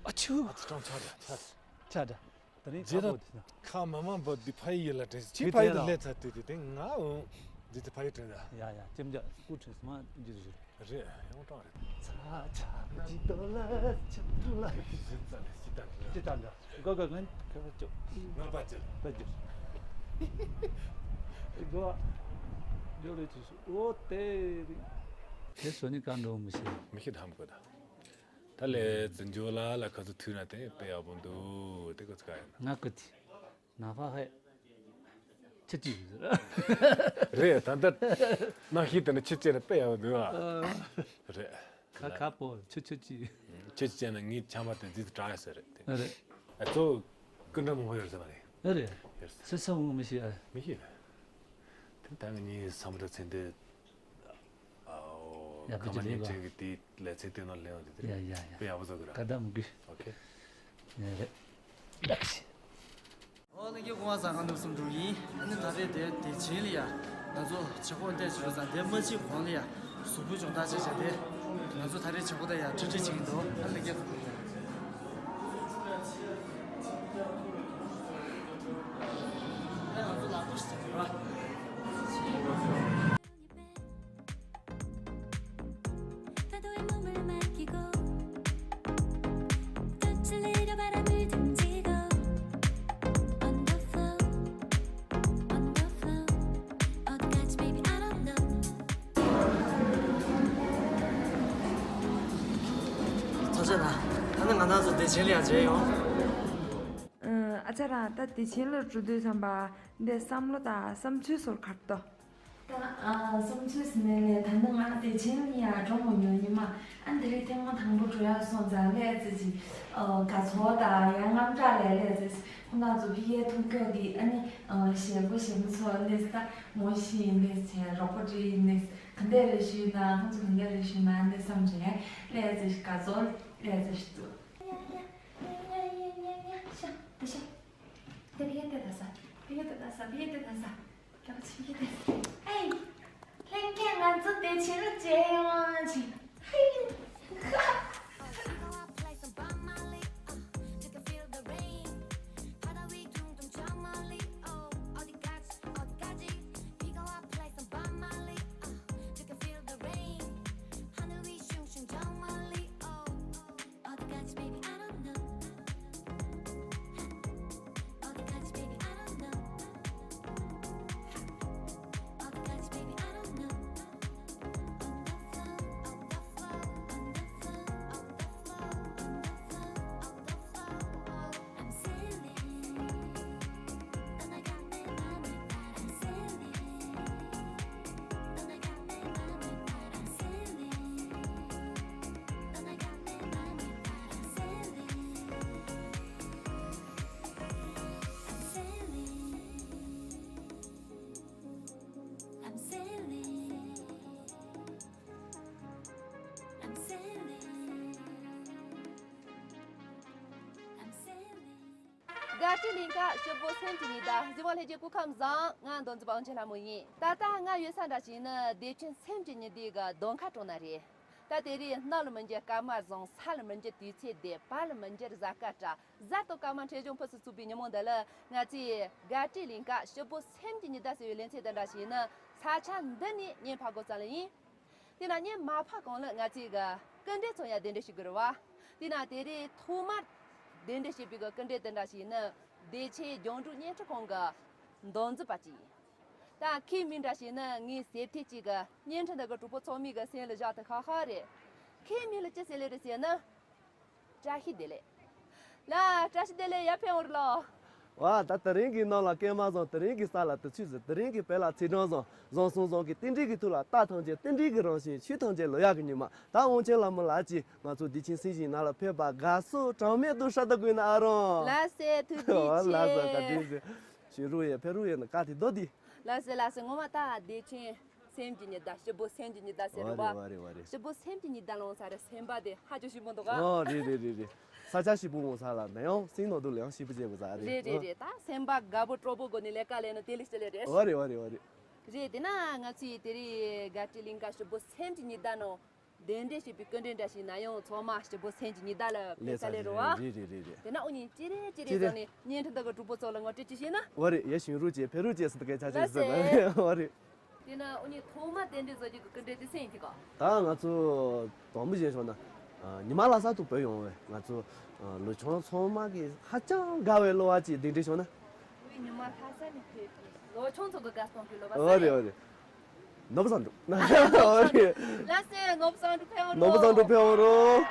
ཨ་ཆུ། ཨ་ཆུ་གྲང་ཆག་རེད། ཆག་ཆག་འདྲ། ད་རིང་རྗེས་ཁ་ལ་པོ་དེ་ན། ཁ་མ་མ་འབབ་འདི་ཕ་ཡི་ཡིན་ལ་དྲན་ཆེ་ཕ་ཡི་དུ་སླེབས་ཚར་དུས་དེ་དེ་ང་འོང་། འདི་དེ་ཕ་ཡི་དྲན་ད། ཡ་ཡ་ཅེམ་ཅག་སྐུ་དྲན་སོང་ང་འདི་རེད། རེད་ཡོང་གྲང་རེད། ཚ་ཆ་ཅི་ཏོ་ལ་ཆ་ལ། ཞིབ་ཙམ་ལ་ཞིབ་ཙམ་རེད། ཅི་ལྟར་འདྲ། གོ་གོ་ངན་ཁ་ཁ་ཅོ། ངར་པ་ཅི། པ་ཅི། ཅི་གོ། ཇོ་རེ་ཅི་སུ་ཨོ་ཏེ་རི། དེ་སོ་ནི་གང་འགྲོ་མི་ཤེས། མི་ཤེས་དམ་གོ་ད། ད་ལས་བཙན་བྱོལ་ལ་ལ་ཁ་ཚུ་ཐུག་ན་དེ་དཔེ་ཡག་པོ་འདུག་དེ་ཁོ་ཚོ་ག་ཡིན་ན། ང་ཀུ་ཐི། ན་ཧྥ་ཧེ། ཁྱི་གཅིག་རེད། རེད། ད་ལྟ་གནམ་གཤིས་དེ་ནི་ཁྱི་བཅད་ན་དཔེ་ཡག་པོ་འདུག་ཨ། རེད། ཁ་ཁ་པོ་ཁྱི་ཁྱི་གཅིག་ཁྱི་གཅིག་བཅད་ན་ངའི་ཆམ་པ་དེ་འཛིན་དུ་དྲག་ཡ་ཟེར་རེད། རེད། ཨ་ཚོ་སྐུ་འདྲ་མང་པོ་ཡོད་ཟེར་བ་རེད། ཨ་རེད། ཡོད་ཟེར། སེ་ས་འོང་མི་ཤེས་ཨ། མི་ཤེས། དེ་ད་ངས་ངའི་བསམ་བློ་ཚན་དེ། ཨའོ། ཡ་ཁ་མ་ཉིན་ཅན་གྱི་དེའི་ལེ་ཚན་དེ་ནང་ལེན་ཡོང་དེ་དེ་ཡ་ཡ་ཡ། དཔེ་ཡག་པོ་བཟོ་གི་ར། ཀ་ད་མི་དགོས། ཨོ་ཁེ། ཡ་རེད། ལགས་སེ། ཨོ་ལྷན་རྒྱས་སྐུ་ཁམས་བཟང་། ང་ནུབ་སུམ་འབྲུག་ཡིན། ཨ་ནི་ད་རེས་དེ་བདེ་ཆེན་ལ་ཡ་ང་ཚོ་བྱེད་སྒོ་འདི་བྱེད་རོགས་ཙང་དེ་མ་ཕྱིན་གོང་ལ་ཡ་གཟུགས་པོ་སྦྱོང་བརྡར་བྱས་བྱས་དེ་ང་ཚོ་ད་རེས་བྱེད་སྒོ་དེ་ཡ་གྲ་སྒྲིག་བྱེད་ཀྱི་འདུག་ཨ་ལྷན་རྒྱས་སྐུ་ཁམས་བཟང་། ཨ་ང་ཚོ་ལག་པ་ཞིག་བྱེད་དགོས་ར། 파도에 몸을 맡기고 touch a little 바람을 등지고 on the floor on the floor 어디까지 baby I don't know ཐུགས་རྗེ་གནང་། ད་ནི་ང་རང་ཚོ་བདེ་ཆེན་ལ་ཡང་མཇལ་ཡོང་། ཨ་ཅག་རང་ད་བདེ་ཆེན་ལ་འགྲོ་དུས་ཙམ་པ་འདི་བསམ་བློ་དང་བསམ་ཚུལ་ཚོར་ག་རེ་འདུག་ད་ཨ་བསམ་ཚུལ་ཟེར་ནས་ལས་ད་ནི་ང་བདེ་ཆེན་ལ་ཡར་འགྲོ་མྱོང་ཉི་མ། ཨ་འདི་རིང་ཐེངས་མ་དང་པོ་འགྲོ་ཡག་སོང་ཙང་ལས་ཙི་ཅིག་ཨ་དགའ་ཚོར་དང་ཡང་དངངས་སྐྲག་ལས་ལས་ཙི་ཅིག་ཁོང་རྣམ་ཚོ་ཕ་གིའི་ཐུག་ཀྱོག་གི་ཨ་ནི་ཨ་ཞེ་པོ་ཞེ་པོ་ཚོ་ཨ་ནི་ད་ངོ་ཤེས་ཨ་ནི་བྱས་རོགས་པ་འདྲ་ཨ་ནི་ག་འདྲ་རེ་ཞུས་ན་ཁོང་ཚོ་ག་འདྲ་རེ་ཞུས་ན་ཨ་ནི་བསམ་བྱས་ལས་ཙི་ཞིག་དགའ་ཚོར་ལས་ཙི་ཞིག་འདུག་ཤ་དེ་ཤ། དེ་ཕ་གིར་བལྟས་ད་ས། ཕ་གིར་བལྟས་ད་ས། ཕ་གིར་བལྟས་ད་ས། རྒྱ་པ་ཆེ་ཕ་གིར་བལྟས། ཨེ། ལྷན་རྒྱས་ང་ཚོ་བདེ་ཆེན་ལ་མཇལ་ཡོང་ཅིག་ཧེ། དགའ་སྤྲོའི་གླིང་ག་སྐྱིད་པོ་སེམས་ཀྱི་ཉི་ཟླ། གཟིགས་མོ་ལྷན་རྒྱས་སྐུ་ཁམས་བཟང་། ང་མདོ་འཛིན་པ་དབང་ཆེན་ལྷ་མོ་ཡིན། ད་ལྟ་ང་ཡོད་ས་འདྲ་ཞིག་ནི་བདེ་ཆེན་སེམས་ཀྱི་ཉི་ཟླའི་གི་མདོ་ཁ་གྲོང་ན་རེད། ད་དེ་རིང་སྣ་ལ་མི་འགྱུར་སྐར་མ་བཟང་། ས་ལ་མི་འགྱུར་དུས་ཚོད་བདེ། བར་ལ་མི་འགྱུར་གཟའ་སྐར་བཀྲ། གཟའ་གཏོགས་སྐར་མ་འཕྲལ་བྱུང་ཕུན་སུམ་ཚོགས་པའི་ཉིན་མོ་འདི་ལ་ང་ཚོས་དགའ་སྤྲོའི་གླིང་ག་སྐྱིད་པོ་སེམས་ཀྱི་ཉི་ཟླ་ཟེར་བའི་ལེ་ཚན་འདི་འདྲ་ཞིག་ནི་ས་ཆ་འདི་ནས་བརྙན་ཕབ་དགོས་ཙམ་ལ་ཡིན། དེ་ན་བརྙན་མ་ཕབ་གོང་ལ་ང་ཚོས་གི་སྐུ་མགྲོན་ཚོ་ཡང་གདན་འདྲེན་ཞུ་དགོས་རེད་བ། དེ་ན་དེ་རིང་ཐོག་མར་གདན་འདྲེན་བྱེད་པའི་གི་སྐུ་མགྲོན་དེ་འདྲ་ཞིག་ནི་བདེ་ཆེན་རྒྱང་སྒྲོག་བརྙན་འཕྲིན་ཁང་གི་མདོ་འཛིན་པ་ཅིག་ཡིན། ད་ཁོའི་མིང་འདྲ་ཞིག་ནི་ངའི་སེམས་ཐད་ཅིག་གི་བརྙན་འཕྲིན་འདི་གི་གྲོགས་པོ་ཚང་མའི་གི་སེམས་ལ་བཞག་ཐུབ་ཤག་ཤག་རེད། ཁོའི་མིང་ལ་ཅི་ཟེར་ལེ་རེད་ཟེར་ན། བཀྲ་ཤིས་བདེ་ལེགས། ལགས། བཀྲ་ཤིས་བདེ་ལེགས། ཡར་ཕེབས་ཡོང་རེ་ལོ། ཝ། ད་དེ་རིང་གི་གནམ་ལ་སྐར་མ་བཟང་། དེ་རིང་གི་ས་ལ་དུས་ཚོད་བཟང་། དེ་རིང་གི་བལ་ལ་ཚེས་གྲངས་བཟང་། བཟང་གསུམ་བཟང་གི་རྟེན་འབྲེལ་གྱི་མཐུ་ལ་རྟགས་ཐམས་ཅད་རྟེན་འབྲེལ་གྱི་རང་བཞིན། ཆོས་ཐམས་ཅད་ལོ་ཡག་གི་ཉི་མ། ད་དབང་ཆེན་ལྷ་མོ་ལགས་ཀྱིས་ང་ཚོ་བདེ་ཆེན་སེམས་ཀྱི་ཉི་ཟླ་ལ་ཕེབས་པ་དགའ་བསུ་གྲངས་མེད་དུ་ཧྲ་ཏོ་དགོས་ན་ཨ་རོང་། ལགས་སེ། ཐུགས་རྗེ་ཆེ། ལགས་སོ། བཀའ་དྲིན་ཆེ། ཞུ་རུ་ཡེ་ཕེ་རུ་ཡེ་ན་བཀའ་དེ་རྡོ་དེ། ལགས་སེ་ལགས་སེ། ངོ་མ་ད་བདེ་ཆེན་སེམས་ཀྱི་ཉི་ཟླ། སྐྱིད་པོ་སེམས་ཀྱི་ཉི་ཟླ་ཟེར་རེད་བ། ཝ་རེད་ཝ་རེད། སྐྱིད་པོ་སེམས་ཀྱི་ཉི་ཟླ་ལ་འོང་ས་རེད། སེམས་པ་དེ་ཧ་ཅང་སྐྱིད་པོ་འདུག་ག། ཨོ་རེད་རེད་རེད་རེད། ས་ཆ་སྐྱིད་པོ་འོང་ས་ལ་ན་ཡང་སེམས་ནང་དུ་ལ་ཡང་སྐྱིད་པོ་བྱེད་དགོས་ས་རེད། རེད་རེད་རེད། ད་སེམས་པ་དགའ་པོ་སྤྲོ་པོ་སྒོ་ནས་ལས་ཀ་ལས་ན་དེ་ལས་སྐྱིད་ལས་རེད། ཝ་རེད་ཝ་རེད་ཝ་རེད། རེད། དེ་ན་ང་ཚོས་དེ་རིང་དགའ་སྤྲོའི་གླིང་ག་སྐྱིད་པོ་སེམས་ཀྱི་ཉི་ཟླ་ནང་གདན་འདྲེན་བྱས་པའི་སྐུ་མགྲོན་འདྲ་ཞིག་ན་ཡང་ཚང་མ་སྐྱིད་པོ་སེམས་ཀྱི་ཉི་ཟླ་ལ་ཕེབས་ས་ལས་རེད་བ། རེད་རེད་རེད་རེད། དེ་ན་དབུ་བརྙེས་ཅི་རེད་ཅི་རེད་ཅི་རེད། ཙང་ནས་བརྙན་འཕྲིན་དག་གི་གྲོགས་པོ་ཚོ་ལ་ངོ་སྤྲོད་ཅིག་བྱས་ན། ཝ་རེད། ཡ་ཞུ་རུ་ཅེ་ཕེ་རུ་ཅེ་སི་ཏི་ཀའི་ཆ་ཆེ་ཟེར་ན་ཝ་རེད། དེ་ན་དབུ་བརྙེས་ཐོག་མ་གདན་འདྲེན་བཟོ་རྒྱུ་གི་སྐུ་མགྲོན་དེ་སུ་ཡིན་གྱི་ག། ད་ང་ཚོ་དང་པོ་བཞིན་ཞོག་ན། ཉི་མ་ལྷ་ས་དུ་བོད་ཡོང་བས་ང་ཚོ་ལོ་ཆུང་ཚང་མ་གི་ཧ་ཅང་དགའ་བའི་བློ་བ་ཅིག་གདན་འདྲེན་ཞོག་ན། ཉི་མ་ལྷ་ས་ནས་ཕེབས་པའི་ལོ་ཆུང་ཚོ་གི་དགའ་སྟོན་གྱི་བློ་བ་ཟེར། ཨོ་རེད་ཨོ་རེད། ནོར་བུ་བཟང་འགྲུབ། ཨོ་རེད། ལགས་སེ། ནོར་བུ་བཟང་འགྲུབ་ཕེབས་ཡོང་རོགས། ནོར་བུ་བཟང་འགྲུབ་ཕེབས་ཡོང་རོགས།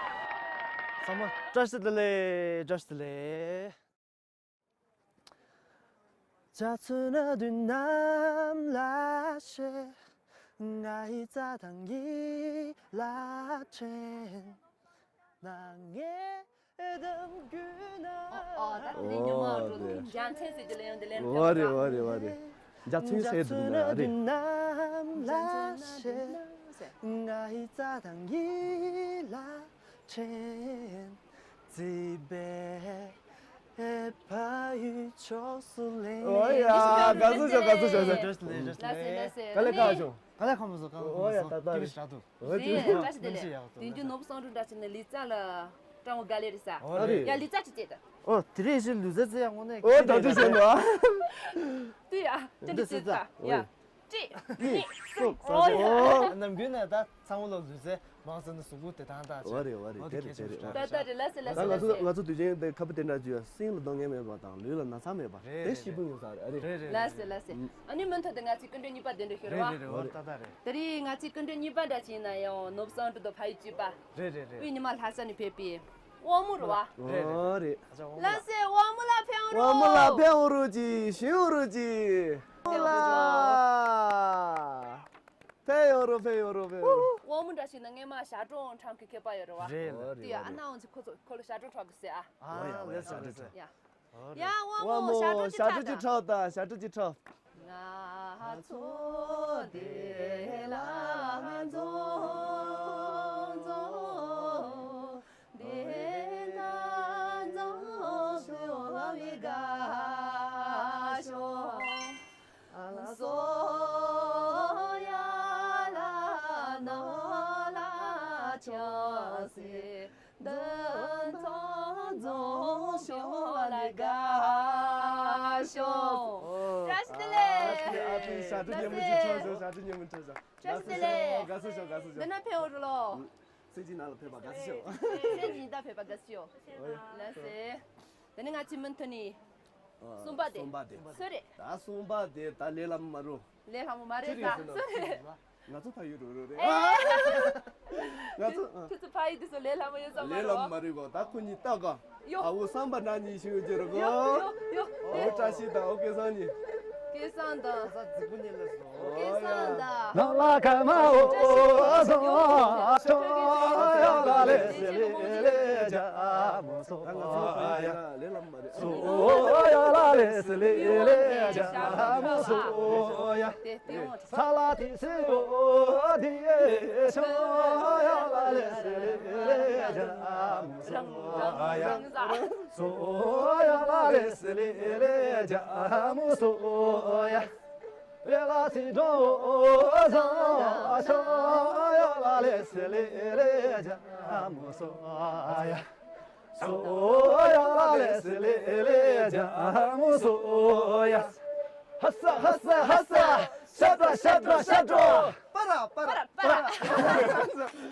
ཚང་མ་བཀྲ་ཤིས་བདེ་ལེགས། བཀྲ་ཤིས་བདེ་ལེགས། འཇའ་ཚོན་བདུན་ནམ་ལ་ཕྱེ། ང་ཡི་རྩྭ་ཐང་ཡིད་ལ་དྲན། ན་ངའི་གཏམ་རྒྱུད་ན། ཨོ་ཨོ། ད་དེ་ནས་ཉི་མ་འགྲོ་འདུག་རྒྱལ་མཚན་ཟེར་གྱི་ལེན་ཡོང་དེ་ལེན། ཨོ་རེད་ཨོ་རེད་ཨོ་རེད། འཇའ་ཚོན་ཟེར་འདུག་ན་རེད། ནམ་ལ་ཕྱེ། ང་ཡི་རྩྭ་ཐང་ཡིད་ལ་དྲན། བརྩེ་བའི་ཕ་ཡུལ་ཕྱོགས་སུ་ལེན། ཨོ་ཡ། དགའ་བསུ་ཞུ། དགའ་བསུ་ཞུ། ལགས་སེ་ལགས་སེ། དཀའ་ལས་ཁག་བྱུང་། དཀའ་ལས་ཁག་མ་བཟོ། དཀའ་ལས་ཁག་མ་བཟོ། ཨོ་ཡ། ད་ད་རེད། ཀི་བི་ཞག་ཏུ། ཨོ་ཅི། རེད། བཀྲ་ཤིས་བདེ་ལེགས། དེང་དུས་ནོར་བུ་གསང་སྒྲོན་འདྲ་བྱས་ནས་ལི་ཙ་ལ་སྤྲང་བོ་དགའ་ལེ་རེད་ས། ཨོ་རེད། ཡ་ལི་ཙ་ཅི་བྱེད་ད། ཨོ་དེ་རེད་ཞེས་ལུས་རྩལ་རྩེ་ཡག་ངོ་ནས། ཨོ་ད་དུས་ཟེར་ནོ། དུས་ཡ་ཅི་འདྲ་བྱེད་ད་ཡ། ཨོ་ཡ། གཅིག་གཉིས། གསུམ། ཨོ་ཡ། ནམ་རྒྱུན་ནས་ད་ཚང་མ་ལ་ལུས་རྩལ་མང་ཙམ་ནས་གཟུགས་པོ་བདེ་ཐང་དག་བྱས། ཨོ་རེད་ཨོ་རེད། ཨོ་དེ་དེ་རེད་དེ་རེད། ད་ད་རེད། ལགས་སེ་ལགས་ད་ང་ཚོ་སེ། ང་ཚོ་དུས་ཆེན་དེ་ཁ་བུ་དེ་འདྲ་བྱུང་ཡ། སེམས་ལ་སྡུག་བསྔལ་མེད་པ་དང་ལུས་ལ་ན་ཚ་མེད་པ་རེད། དེ་ཞིག་པོ་ཡོང་ས་རེད། ཨ་རེད། རེད་རེད། ལགས་སེ་ལགས་སེ། ཨ་ནི་མུ་མཐུད་དུ་ང་ཚོའི་སྐུ་མགྲོན་གཉིས་པ་དེ་འདྲ་ཞུ་རེད་བ། རེད་རེད། ཨོ་ད་ད་རེད། དེ་རིང་ང་ཚོའི་སྐུ་མགྲོན་གཉིས་པ་འདྲ་ཞིག་ཡིན་ན་ཡང་ནོར་བུ་གསང་སྒྲོན་དང་ཕ་ཡུལ་གཅིག་པ། རེད་རེད་རེད། དབུས་ཉི་མ་ལྷ་ས་ནས་ཕེབས་པའི་དབང་མོ་རེད་བ། རེད་རེད། ཨོ་རེད། ལགས་སེ། དབང་མོ་ལགས་ཕེབས་རོགས། དབང་མོ་ལགས་ཕེབས་རོགས་གྱིས། བཞུགས་རོགས་གྱིས། དབང་མོ་ལགས་ཕེབས་ཡོང་རོགས། ཕེབས་ཡོང་རོགས། ཕེབས་ཡོང་རོགས། དབང་མོ་འདྲ་ཞིག་ན་སྔས་མ་ཞབས་བྲོ་འཁྲབ་མཁན་མཁས་པ་ཡོད་རེད་བ། རེད་རེད། དེ་ཡ་ཨ་ནེ་འོང་ཚེ་ཁོ་ཚོ་ཁོ་ལ་ཞབས་བྲོ་འཁྲབ་དགོས་ཟེར་ཨ། ཨོ་ཡ། ཨོ་ཡ། ཨོ་ཡ། ཞབས་བྲོ་ཡ། ཡ། དབང་མོ་ཞབས་བྲོ་ཅིག་འཁྲབ་ད། ཞབས་བྲོ་ཅིག་འཁྲབ་ད། ཞབས་བྲོ་ཅིག་འཁྲབ། ང་ཚོ་བདེ་ལ་འཛོམས་འཛོམས། བདེ་ན་འཛོམས་ཤོག་བའི་དགའ་ཤོག་སོ་ཡ་ལ་ནོར་ལ་ཆོག་སེ། འདི་ཚོ་རྫོང་ཤོག་ལ་དགའ་ཤོག་ཨོ། བཀྲ་ཤིས་བདེ་ལེགས། ཨ་ཙི། ཨ་ཙི། ཞབས་བྲོ་སྙན་མོ་ཅིག་འཁྲབ་སོང་། ཞབས་བྲོ་སྙན་མོ་འཁྲབ་སོང་། བཀྲ་ཤིས་བདེ་ལེགས། དགའ་བསུ་ཞུ། དགའ་བསུ་ཞུ། འདི་ན་ཕེབས་འོ་རུ་ལོ། སེམས་ཀྱི་ནང་ལ་ཕེབས་པ་དགའ་བསུ་ཞུ། སེམས་ཀྱི་ནང་ཕེབས་པ་དགའ་བསུ་ཞུ། ལགས་སེ། དེ་ནས་ང་ཚོའི་མུ་མཐུད་ནས། ཨ། གསུམ་པ་དེ། གསུམ་པ་དེ། སུ་རེད། ད་གསུམ་པ་དེ་ད་ལས་སླ་མོ་མ་རུ། ལས་སླ་མོ་མ་རེད་ད། སུ་རེད། ང་ཚོ་ཕ་ཡུལ་རུ་རུ་རེད། ཨེ། ང་ཚོ། ཨ། ཁྱོད་ཚོ་ཕ་ཡུལ་དེ་ཚོ་ལས་སླ་མོ་ཡོད་ས་མ་རེད། ལས་སླ་མོ་མ་རེད་གོ། ད་ཁོ་གཉིས་ལྟ་ག་ཡོ། ཨ་བོ་བསམ་པ་ན་གཉིས་ཤིག་ཡོད་ཀྱི་རེད་གོ། ཡོ་ཡོ་ཡོ། ཨ་བོ་བཀྲ་ཤིས་དང་ཨོ་སྐལ་བཟང་གཉིས། སྐལ་བཟང་དང་། ས་རྫིག་པོ་གཉིས་ལ་སོ། སྐལ་བཟང་དང་། ནང་ལ་ཁ་མ་འོ་ཟོ་ཡ་ལ་ལེ་སི་ལེ་ཇ་མོ་སོ་ཡ། ལས་སླ་མོ་མ་རེད། སོ་ཡ་ལ་ལེ་སི་ལེ་ལེ་ཇ་མོ་སོ་ཡ། དེ་དེ་འོང་། ས་ལ་ཏི་སི་ཡོ་དི་ཡེ་ཤོ་ཡ་ལ་ལེ་སི་ལེ་ལེ་ཇ་མོ་སོ་ཡ། སོ་ཡ་ལ་ལེ་སི་ལེ་ལེ་ཇ་མོ་སོ་ཡ། ཡ་ལ་སི་འགྲོ་ཟ་ཤོ་ཡ་ལ་ལེ་སི་ལེ་ལེ་ཇ་མོ་སོ་ཡ། སོ་ཡ་ལ་ལེ་སི་ལེ་ལེ་ཇ་མོ་སོ་ཡ། ཧ་ས་ཧ་ས་ཧ་ས། ཤ་ཏྲ་ཤ་ཏྲ་ཤ་ཏྲ། པ་ར་པ་ར་པ་ར།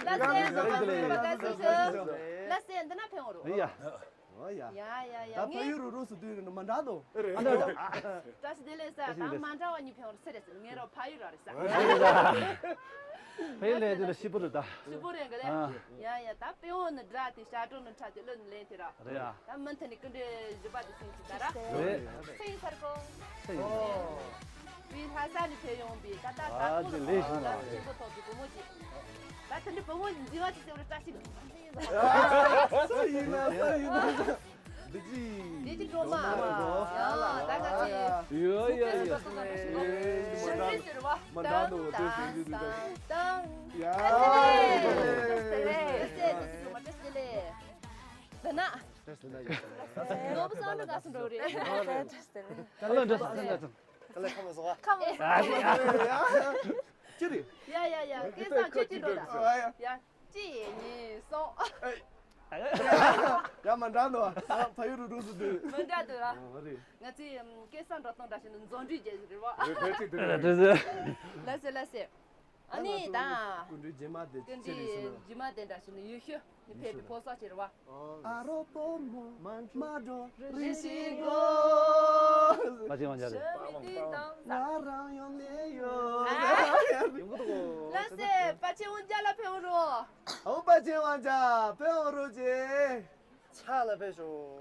ལགས་སེ། ལགས་སེ། འདི་ན་ཕེབས་འོ་རུ། ཡ། ཨོ་ཡ། ཡ་ཡ་ཡ། ད་ཕ་ཡུལ་རུ་རུ་སུ་དུས་རེད་ན་མ་འདྲ་དོ། རེད། ཨ་ནི་ད། བཀྲ་ཤིས་བདེ་ལེགས་ས། ད་མ་འདྲ་བ་གཉིས་ཕེབས་འོ་རུ་སུ་རེད་ཟེར། ངའི་རོ་ཕ་ཡུལ་ར་རེད་ས། ཕ་ཡུལ་ལས་དེ་ལ་ཤི་པོ་རེད་ད། ཤི་པོ་རེད་ག་ལེ། ཨ། ཡ་ཡ། ད་དཔེ་འོ་ནི་འདྲ་དེ་ཞབས་བྲོ་ནི་འཁྲབ་དེ་ལོ་ནི་ལེན་དེ་ར། རེད་ཡ། ད་མུ་མཐུད་ནས་སྐུ་མགྲོན་བཞི་པ་དེ་སེང་ཆེན་ད་ར། རེད། སེང་ཆེན་ཚར་གོ། སེང་ཆེན། བོད་ལྷ་ས་ནས་ཕེབས་ཡོང་བའི་ད་ལྟ་ད་ཨ་ཀོ་ལ་ལས་ཞུ་ན་ལ་ཆེན་པོ་ཐོག་གི་བུ་མོ་ཅིག་ད་དེ་འདྲའི་བུ་མོ་འཛིན་བ་ཅིག་ཟེར་བ་བཀྲ་ཤིས། སུ་ཡིན་ན་སུ་ཡིན་ན། འདི་ཅི། འདི་ཅི་སྒྲོལ་མ། ཡ་ད་ག་ཅི། ཡོ་ཡོ་ཡོ། ཞིམ་པོ་ཟེར་བ། མ་འདྲ་འདུག་དེ་ཟེར་གྱི་འདུག་ཡ། ལེ་ལེ། ལེ་ལེ། ལེ་ལེ། ད་ན། ནོར་བུ་གསང་སྒྲོན་ག་སུ་འགྲོ་རེད། ཨ་ལ་འདྲ་ས་འདྲ་ཙམ། ད་ལ་ཁ་མ་བཟོ་བ། ཁ་མ་བཟོ། ཨ་ཡ། ཅི་རེད། ཡ་ཡ་ཡ། སྐལ་བཟང་ཁྱོད་ཅི་འགྲོ་ད། ཨ་ཡ། ཡ། གཅིག་གཉིས་གསུམ། ཡ་མ་འདྲ་འདུག་ཨ། ཕ་ཡུལ་རུ་རུ་སུ་འདུག་མི་འདྲ་འདུག་ཨ། ཨ་རེད། ང་ཚོའི་སྐལ་བཟང་འགྲོ་སྟངས་འདྲ་ཞིག་ནི་འཛོམས་འདྲིས་རྒྱལ་ཞིག་རེད་བ། རེད་རེད་རེད། ལགས་སེ་ལགས་སེ། ཨ་ནི་ད། སྐུ་མགྲོན་རྗེས་མ་དེ་སྐུ་ཅི་རེད་ཟེར་ན། མགྲོན་རྗེས་མ་དེ་འདྲ་ཞིག་ནི་ཡུལ་ཤུལ་ནི་ཕེབས་པའི་ཕོ་གསར་ཅིག་རེད་བ། ཨ་རོ་པོ་མོ་མ་འགྲོ་རི་ཤི་གོ། པ་ཆེན་དབང་རྒྱལ་རེད། ང་རང་ཡོང་ནས་ཡོད། ཡོང་གི་འདུག་ལགས་སེ། པ་ཆེན་དབང་རྒྱལ་ལགས་ཕེབས་རོགས། ཨོ་པ་ཆེན་དབང་རྒྱལ་ཕེབས་རོགས་ཅེ། ཕྱག་ལ་ཕེབས་ཤོག་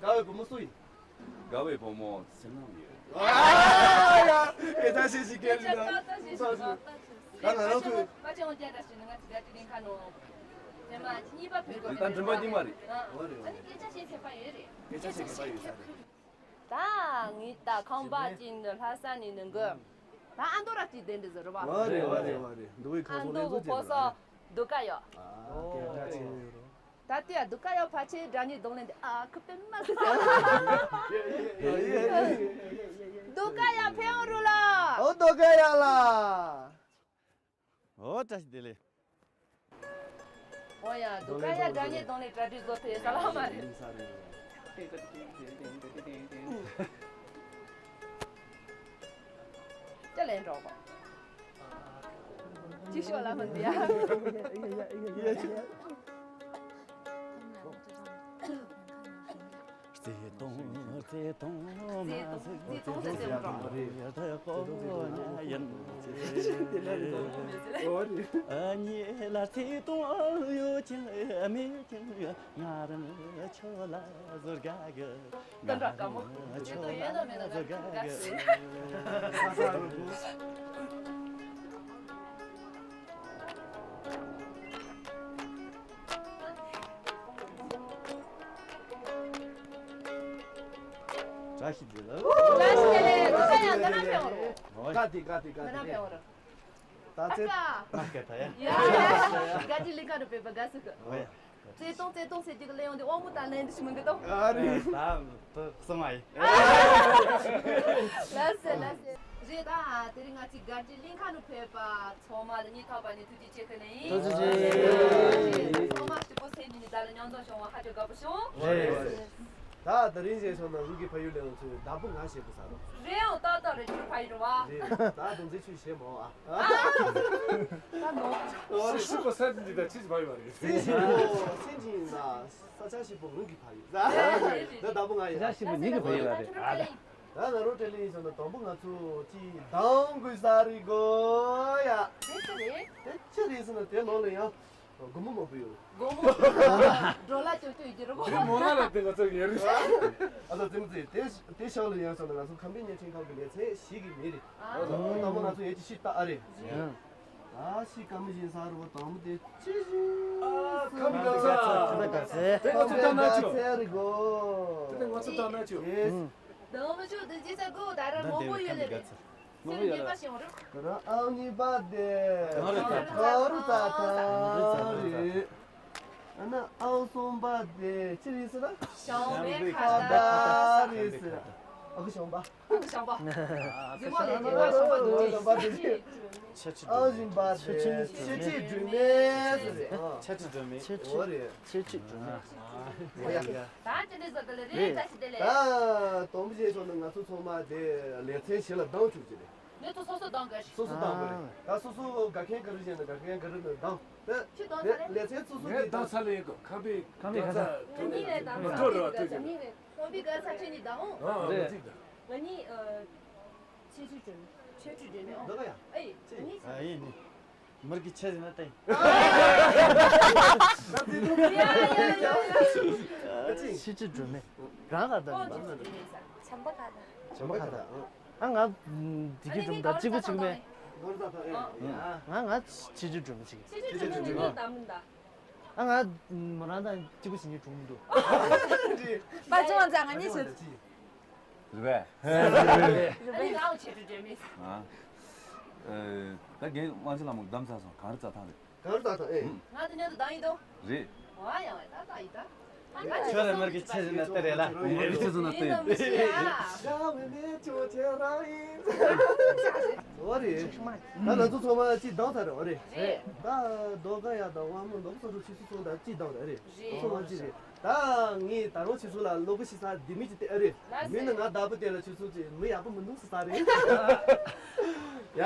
དགའ་བའི་བུ་མོ་སུ་ཡིན། དགའ་བའི་བུ་མོ་བསོད་ནམས་ཡོད། ཨ་ཡ། སྐད་ཆ་བཤད་ཤིག་སྐད་ཆ་ད་ད་ཤེས་ཤིག་ད་ད་ཤེས་ཤིག་ད་ང་རང་ཚོའི་པ་ཅོང་རྒྱ་ད་ཤེས་ན་ང་ཚོ་རྒྱ་ཏི་ལིང་ཁ་ནོ། དེ་མ་གཉིས་པ་བོད་པ་ད་འགྲིམ་པ་གཉིས་མ་རེད། ཨ་ནི་སྐད་ཆ་བཤད་མཁས་པ་ཡོད་རེད། སྐད་ཆ་བཤད་མཁས་པ་ཡོད་ས་རེད། ད་ངི་ད་ཁང་པ་ཅིག་ནི་ལྷ་ས་ནས་ནི་གི་ད་ཨ་མདོ་ར་ཅིག་དེ་འདྲ་ཟེར་རོ་བ། ཨ་རེད་ཨ་རེད་ཨ་རེད། འདུག་བའི་ཁང་ཨ་མདོ་གི་ཕོ་སོ་སྡུག་ཀ་ཡོད། ཨ་སྐད་ཆ་ཆེ་ཡོད་རོ། ད་ལྟའི་སྡུག་ཀ་ཡོད་ཕལ་ཆེར་སྒྲ་སྙན་གདོང་ལེན་དེ་ཨ་ཁུ་པེ་མ་ཟེར་ས། སྡུག་ཀ་ཡོད་ཕེ་ཨོ་རུ་ལ། ཨོ་སྡུག་ཀ་ཡོད་ལ། ཨོ་བཀྲ་ཤིས་བདེ་ལེགས། ཨོ་ཡ་སྡུག་ཀ་ཡོད་སྒྲ་སྙན་གདོང་ལེན་གྲ་སྒྲིག་བཟོ་ཐུབ་ས་ལ་མ་རེད། ཅི་ལན་འགྲོ་གོ་ཅི་ཤོག་ལ་མི་འདི་ཡ། བརྩེ་དུང་བརྩེ་དུང་མ་བརྩེ་དུང་བརྩེ་དུང་ཟེར་ཟེར་འགྲོ། རེད་ཁོ་ན་ཡིན། ཨ་ཉེ་ལ་བརྩེ་དུང་ཡོད་ཀྱང་མེད་ཀྱང་ང་རང་ཁྱོད་ལ་ཟུར་དགའ་གི་ད་འདྲ་དཀའ་མོ། ཁྱོད་ལ་ཟུར་དགའ་གི་བཀྲ་ཤིས་བདེ་ལེགས། བཀྲ་ཤིས་བདེ་ལེགས། ད་ཡང་འདི་ན་ཕེབས་རོགས། ཀ་ཏི་ཀ་ཏི་ཀ་ཏི། འདི་ན་ཕེབས་རོགས། ད་ཚེ། ཨ་ཀ་ད་ཡ། ཡ་ཡ་ཡ། ག་ཏི་ལི་ཀ་རུ་པེ་པ་ག་སུ་ཀ། ཨོ་ཡ། བརྩེ་དུང་བརྩེ་དུང་ཟེར་རྒྱུ་གི་ལེའུ་འདི་དབང་མོ་ད་ལན་འདི་ཞིག་མི་འདུག་ཏོ། ཨ་རི། ད་དུ་གསང་བ་ཡིན། ལགས་སེ་ལགས་སེ། རེད་ད་དེ་རིང་ང་ཚོའི་ག་ཏི་ལི་ཀ་རུ་ཕེབས་པ་ཚང་མ་ལ་སྙིང་ཐག་པ་ནས་ཐུགས་རྗེ་ཆེ་ཞུ་ནི་ཡིན། ཐུགས་རྗེ་ཆེ། ཚང་མ་སྐྱིད་པོ་ཟེར་ནས་ནི་ད་ལ་མཉམ་འཛོམས་བྱུང་བ་ཧ་ཅང་དགའ་པོ་བྱུང་། རེད། ད་དེ་རིང་བྱས་སོང་ན་རང་གི་ཕ་ཡུལ་ལ་ཡང་ཚུར་བདག་པོ་ང་བྱེད་དགོས་ས་རེད། རེད་ཡང་ཏག་ཏག་རེད། ཁྱོད་ཕ་ཡུལ་རེད་བ། རེད་ད་དུང་ཚེ་ཆུ་བྱེད་མ་བ། ཨ་ད་ནོ། ཨོ་རེད་ཤི་པོ་ས་འདི་ད་ཆི་ཕ་ཡུལ་བ་རེད། སེམས་ཅན་པོ་སེམས་ཅན་ཡིན་ན་ས་ཆ་ཞིག་པོ་ངུ་གི་ཕ་ཡུལ། ད་བདག་པོ་ང་ཡིན། ས་ཆ་ཞིག་པོ་ངུ་གི་ཕ་ཡུལ་ལ་རེད། ཨ་ད་ད་ང་རང་བཀྲ་ལི་ཡིན་སོང་ན་དང་པོ་ང་ཚོ་ཅི་དང་དགོས་ས་རེད་གོ་ཡ། དེ་ཆི་རེད། དེ་ཆི་རེད་ཟེར་ན་དེ་ནང་ལ་ཡང་། སྒོར་མོ་མང་པོ་ཡོད། སྒོར་མོ། ཌོ་ལར་ཅོ་ཅོ་ཡོད་ཀྱི་རེད་མོ། དེ་མོ་ན་ལ་དེ་ང་ཚོ་ཡོད་རེད། ཨ་ད་ཙིང་ཙི་དེ་དེ་ཤང་ལ་ཡོད་སོང་ན་ང་ཚོ་ཁམས་པའི་བརྙན་འཕྲིན་ཁང་གི་ལེ་ཚན་ཞིག་གི་མི་རེད། ཨ་ད་མོ་ང་ཚོ་ཡོད་ཀྱི་ཤི་ཏ་ཨ་རེད། ཨ་ཤི་ཀ་མི་བཞིན་ས་རུ་བ་དང་མོ་དེ་ཅི་ཞིག་ཨ་ཁམས་པའི་ག་ས། ཁམས་པའི་ག་ས། དེ་ང་ཚོ་ད་ན་ཆོ། ཚེ་རི་གོ། དེ་ང་ཚོ་ད་ན་ཆོ། ཨེ། དང་མོ་ཆོ་དེ་ཅི་ས་གོ་ད་ར་མང་པོ་ཡོད་ལེ་རེད། ཁྱེད་ཉེས་པ་ཞིག་ཡོང་རོགས། ཨང་གཉིས་པ་དེ་ག་རུ་ཙ་ཐང་རེད། ཨ་ན་ཨང་གསུམ་པ་དེ་ཅི་རེད་ཟེར་ན། ཞང་པའི་ཁ་བརྡ་རེད་ཟེར། ཨ་ཁུ་ཞང་པ། ཨ་ཁུ་ཞང་པ། རྫི་མ་ལས་རྫི་མ་ཞང་པ་འདུག་ཅེས། ཨང་བཞི་པ་དེ་ཆེ་ཆེ་སྒྲོན་མེ་ཟེར་རེད། ཆེ་ཆེ་སྒྲོན་མེ། ཆེ་ཆེ་ཨོ་རེད། ཆེ་ཆེ་སྒྲོན་མེ། ད་ཅི་འདྲ་ཟེར་གི་ལེ་རེད། ད་ཅི་འདྲ་ལེ། ད་དང་པོ་བྱས་སོང་ན་ང་ཚོ་ཚང་མ་དེ་ལེ་ཚན་ཞིག་ལ་བདམས་བཅུག་ཅི་རེད། ངས་ཚོ་སོ་སོ་བདམས་དགོས་ཤིག་སོ་སོ་བདམས་དགོས་རེད། ད་སོ་སོ་དགའ་མཁན་ག་རེ་བྱས་ན་དགའ་མཁན་ག་རེ་ནས་བདམས། ད་ཁྱོད་བདམས་ཚར་རེད། ལེ་ཚན་སོ་སོ་ངས་དེ་བདམས་ཚར་ལེ་ཡིན་གོ་ཁམས་པའི་ཁམས་པའི་ཁ་ས། ཁྱོད་གཉིས་ལས་བདམས། མི་འགྲོ་རེད་བ་ཁྱོད་ཀྱང་། ཁམས་པའི་ག་ས་ཁྱོད་གཉིས་བདམས། ཨ་ཨ་ང་གཅིག་བདམས། ང་གཉིས་ཨ། ཆེ་ཆུང་གྲོས་མོལ། ཆེ་ཆུང་གྲོས་མོལ་ཨོ། འདི་ག་ཡ། ཨེ། ཆེ་ཆུང་། ཨ་ཡིན་ནི། མིར་གི་ཆེ་ཟིན་ན་ཏེ། ཆེ་ཆུང་གྲོས་མོལ། རང་ལ་ད་ནི་བྱམས་པ་ག་ད། བྱམས་པ་ག་ད། ཨ་ང་འདི་གི་སྒྲུང་ད་གཅིག་པུ་གཅིག་མེད། ང་ང་ཆེ་ཆུང་གྲོས་མོལ་གཅིག་ཆེ་ཆུང་གྲོས་མོལ་གཅིག་ཨ་ང་མོ་རང་ད་གཅིག་པུ་ཞིག་ནི་གྲུང་མི་འདུག་པ་ཅོང་ཙང་ང་གཉིས་ཆེ། རེད་པས། རེད་པས། ཨ་ནི་ང་ཆེ་ཆུང་གྲོས་མོལ། ཨ། ཨེ། ད་རྒན་དབང་ཆེན་ལྷ་མོ་བདམས་ཚར་སོང་། གངས་རི་རྩྭ་ཐང་རེད། གངས་རི་རྩྭ་ཐང་ཨེ། ང་དེ་ཉིད་དུ་བདམས་ཡིན་དོ། རེད། ཝ་ཡང་ད་ད་ཡིན་ད། ཁྱོད་རང་མར་གྱི་ཆེ་ཟིན་ན་དེ་རེད་ལ། མར་གྱི་ཆེ་ཟིན་ན་དེ་ཡིན། ཡིན་ནམ་ཞེས། ཡ། ཞག་མི་མེད་ཆུང་ཆེ་རང་ཡིན། འོ་རེད། ད་ང་ཚོ་ཚང་མ་གཅིག་བསྡམས་ཚར་རེད། འོ་རེད། རེད། ད་རྡོ་དཀར་ཡག་དང་དབང་མོ་མདོག་ཚོ་རུ་ཆུ་ཚོད་ཚོ་དང་གཅིག་བསྡམས་རེད། རེད། ཚང་མ་གཅིག་རེད། ད་ངས་ད་རུང་ཁྱེད་ཚོ་ལ་བློ་སྒོ་ཕྱེ་ས་ལྡེ་མིག་ཅིག་སྟེར་ཨ་རེད། ལགས་སེ། མི་ནི་ང་བདག་པོ་དེ་ལ་ཁྱེད་ཚོ་ཅིག་མི་ཡག་པོ་མི་འདུག་ཟེར་ས་རེད། ཡ།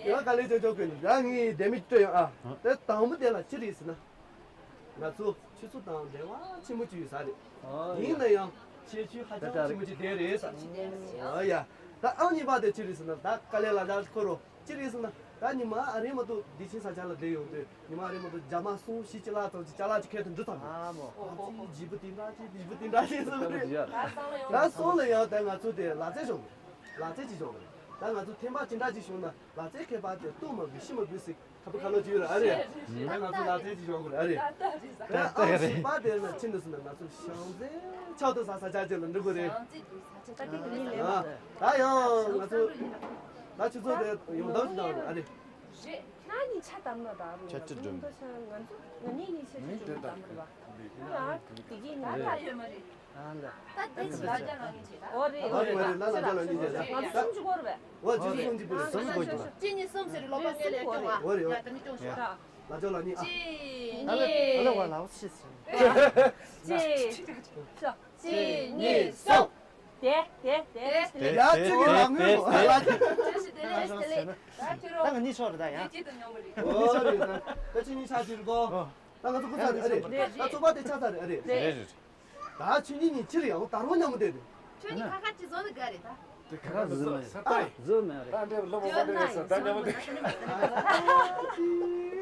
ཡ་ག་ལེ་ཅོ་ཅོ་གི་ཡ་ངས་ལྡེ་མིག་སྤྲོད་ཡོང་ཨ། དེ་དང་པོ་དེ་ལ་ཅི་རེད་ཟེར་ན། ང་ཚོ་ཁྱེད་ཚོ་དང་འབྲེལ་བ་ཆེན་པོ་ཅིག་ཡོད་ས་རེད། ཨོ་ཡིན་ན་ཡང་ཁྱེད་ཚོའི་ཧ་ཅང་ཆེན་པོ་ཅིག་དེ་རེད་ས། ཨོ་ཡ། ད་ཨང་གཉིས་པ་དེ་ཅི་རེད་ཟེར་ན་ད་དཀའ་ལས་ལ་ལ་ཁོ་རོ། ཅི་རེད་ཟེར་ན་ད་ཉི་མ་ཨ་རི་མ་གཏོགས་བདེ་ཆེན་ས་ཆ་ལ་བསྡད་ཡོང་དུས་ཉི་མ་ཨ་རི་མ་གཏོགས་རྒྱ་མ་གསུམ་བཞི་ཅི་ལ་ཙམ་ཅི་ཅ་ལག་ཅི་ཁྱེར་དུ་འགྲོ་ཐུབ་མེད། ཨ་མོ། ཨ་ཙི་བརྗིད་པོ་དེ་འདྲ་ཅི་བརྗིད་པོ་དེ་འདྲ་ཅི་ཟེར་བ་རེད། ད་སོང་ལ་ཡང་ད་ང་ཚོ་དེ་ལག་རྩལ་སྦྱོང་དགོས། ལག་རྩལ་ཅིག་སྦྱོང་དགོས། ད་ང་ཚོ་ཐེམ་པ་ཅི་འདྲ་ཅིག་བྱུང་ན་ལག་རྩལ་མཁས་པ་དེ་ལྟོས་མ་དགོས་ཤི་མ་དགོས་ཟེར་ཁ་པོ་ཁ་ལོ་ཅིག་ཡོད་རེད་ཨ་རེད། ད་ང་ཚོ་ལག་རྩལ་ཅིག་སྦྱོང་དགོས་རེད་ཨ་རེད། ད་ཨང་བཞི་པ་དེ་ན་ཕྱིན་འདུག་ཟེར་ན་ང་ཚོ་ཤང་ཚའི་ཆགས་འདུག་ས་ས་ཆ་ཅིག་ལ་འགྲོ་དགོས་རེད། ད་ཡང་ང་ཚོ་ད་ཆུ་ཚོད་དེ་ཡོང་ཐབས་ཤིག་གནང་རོགས་ཨ་རེད། རེད། ཁྱེད་གཉིས་ཆ་དམ་ན་ད་རུང་ཆ་ཅི་སྒྲུབ། ང་ཚོ་ང་གཉིས་གཉིས་ཆ་ཅི་སྒྲུབ་དམ་རེད་བ། ང་དེ་གི་ང་ད་ཡོད་མ་རེད། ཨ་ལ། ད་དེ་ཅི་ལ་རྒྱ་ལ་ངེས་བྱེད་ད། འོ་རེད་འོ་རེད། ང་རེད་ལ་ལ་རྒྱ་ལ་ངེས་བྱེད་ད། ང་ཚོ་སུམ་ཅུ་སྐོར་བས། འོ་ཅི་སུམ་ཅུ་སྐོར་སུམ་ཅུ་སྐོར་གྱི་ལ། གཅིག་གཉིས་གསུམ་ཟེར་ལོ་པ་ངས་ལས་སྐྱོང་བ། འོ་རེད་ཡ་ད་མི་སྐྱོང་ཤོག་ལ་རྒྱ་ལ་ངེས། གཅིག་གཉིས། ཨ་ལ་ལ་བ་ལ་བ་ཤི་སོང་། གཅིག་གཅིག་གཉིས་གསུམ། དེ་དེ་དེ་དེ་ཡ་གཅིག་གི་ལ་ངོས་ལ། བཀྲ་ཤིས་བདེ་ལེགས་བདེ་ལེགས། ད་ཁྱོད་རང་ད་ང་གཉིས་ཆོག་རེད་ད་ཡ། ཡིད་ཆེས་དང་སྙོམས་པོ་རེད། ཨོ་རེད་ད། ད་ཁྱེད་གཉིས་ཆ་ཅིག་གོ། ད་ང་ཚོ་ཁུ་ཚ་རེད་ཨ་རེད། ད་ཚོགས་པ་དེ་ཆ་ཚ་རེད་ཨ་རེད། རེད་རེད། ད་ཁྱེད་གཉིས་གཉིས་ཕྱིར་ཡང་དར་བོ་མཉམ་པོ་བསྡད་དེ། ཁྱོད་གཉིས་ཁ་ཁ་ཅིག་བཟོ་ནི་དགའ་རེད་ད། དེ་ཁ་ཁ་བཟོ་མེད་ཟ་ལྟ་ཡིན། བཟོ་མེད་རེད། ད་འདྲེ་ལོ་མ་འདྲེ་ཟ་ད་མཉམ་པོ་བསྡད། ད་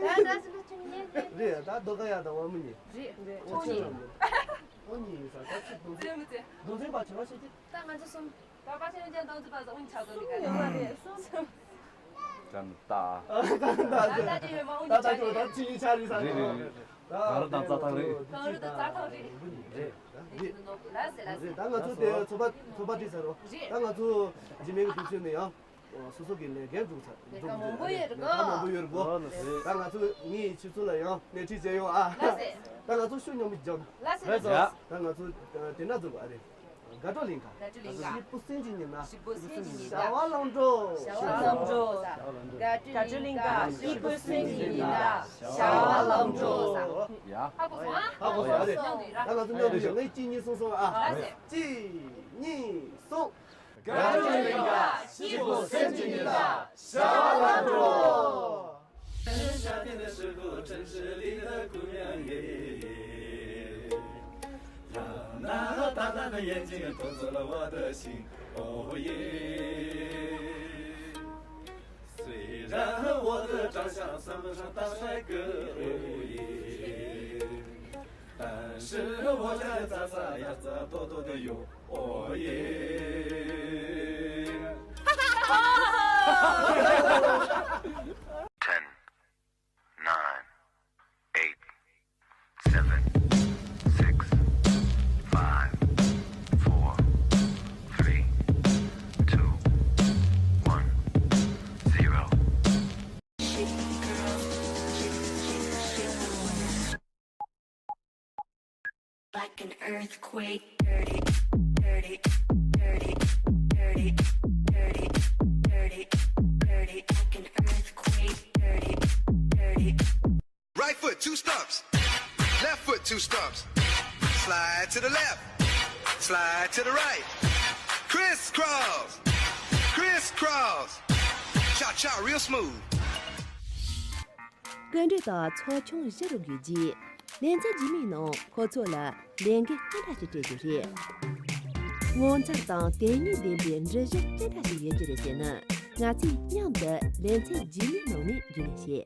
ད་ཟི་ལ་ཁྱོད་གཉིས་རེད། ད་རྡོ་ཀ་ཡ་དང་བ་མོ་གཉིས། རེད་རེད། ཁྱོད་གཉིས་རེད། ཁོ་གཉིས་ཡིན་ས་ད་ཅི་རྡོ་རྫིས་རྡོ་རྫིས་པ་བྱེད་པ་བྱེད་ཀྱི། ད་ང་ཚོ་གསུམ། ད་པ་ཆེན་ཅན་རྡོ་རྫིས་པ་ཟ་འུན་ཆ་ཚོ་ནི་ག་རེ། ཡོད་པ་རེད་གསུམ། ཀན་ཏ། ཀན་ཏ་ཅི་ཡོད་མ་འུན་ཆ་ཚོ་ནི། ད་ཅི་ཡིན་ཆ་རེད་ས་རེད། རེད་རེད་རེད། གངས་རི་དང་རྩྭ་ཐང་རེད། གངས་རི་དང་རྩྭ་ཐང་རེད། རེད། རེད་ད་ང་ཚོ་དེ་ཚོགས་པ་ཚོགས་པ་འགྲིག་ས་རོ། རེད། ད་ང་ཚོ་འཇིགས་མེད་ཀྱི་དུས་ཚོད་ནས་ཡང་། སོ་སོ་གི་ལས་འགན་སྒྲུབ་ཚར། ལས་ཀ་མང་པོ་ཡོད་རེད་གོ། ལས་ཀ་མང་པོ་ཡོད་རེད་གོ། ལགས་སེ། ད་ང་ཚོ་ངས་ཁྱེད་ཚོ་ལ་ཡང་སྣེ་ཁྲིད་བྱས་ཡོང་ཨ། ལགས་སེ། ད་ང་ཚོ་ཤུགས་མཉམ་པོ་རྒྱབ། ལགས་སེ། ཡ། ད་ང་ཚོ་དེ་འདྲ་འཛོམས་པ་ཨ་རེད། དགའ་སྤྲོ་གླིང་ག། དགའ་སྤྲོ་གླིང་ག། སྐྱིད་པོ་སེམས་ཀྱི་ཉི་མ། སྐྱིད་པོ་སེམས་ཀྱི་ཉི་མ། བྱ་བ་ལམ་འགྲོ། བྱ་བ་ལམ་འགྲོ། དགའ་སྤྲོ་གླིང་ག། སྐྱིད་པོ་སེམས་ཀྱི་ཉི་མ། བྱ་བ་ལམ་འགྲོ། ཡ། ཧ་གོ་སོང་ཨ། ཧ་གོ་སོང་ཨ་རེད། མཉམ་དུ་ཡིན་ར། ད་ང་ཚོ་མཉམ་དུ་ཡོང་ངས་གཅིག་གཉིས་གསུམ་གསུམ་ཨ། ལགས་སེ། གཅིག་གཉིས་གསུམ། དགའ་སྤྲོ་གླིང་ག། སྐྱིད་པོ་སེམས་ཀྱི་ཉི་མ། བྱ་བ་ལམ་འགྲོ། 夏天的时候，城市里的姑娘耶，她那大大的眼睛夺走了我的心，哦耶。虽然我的长相算不上大帅哥，哦耶。 但是我家的渣渣呀，这多多的哟，哦耶。 Ten, nine, eight, seven, six, five, four, three, two, one, zero. Like an earthquake, dirty, dirty, dirty, dirty, dirty, dirty, dirty, like an earthquake, dirty, dirty. Right foot, two stumps. Left foot, two stumps. Slide to the left. Slide to the right. Crisscross. Crisscross. Cha cha, real smooth. སྐུ་མགྲོན་དང་ཚོགས་ཆུང་བཞི་རུ་འགོད་རྗེས། ལེ་ཚན་རྗེས་མའི་ནང་ཁོ་ཚོ་ལ་ལས་འགན་ཅི་འདྲ་ཞིག་སྤྲད་རྒྱུ་རེད། ངོ་མཚར་དང་དོན་སྙིང་ལྡན་པའི་འགྲུལ་བཞུད་ཅི་འདྲ་ཞིག་ཡོད་རྒྱུ་རེད་ཟེར་ན། ང་ཚོས་མཉམ་དུ་ལེ་ཚན་རྗེས་མའི་ནང་ནས་རྒྱུས་ལོན་བྱེད།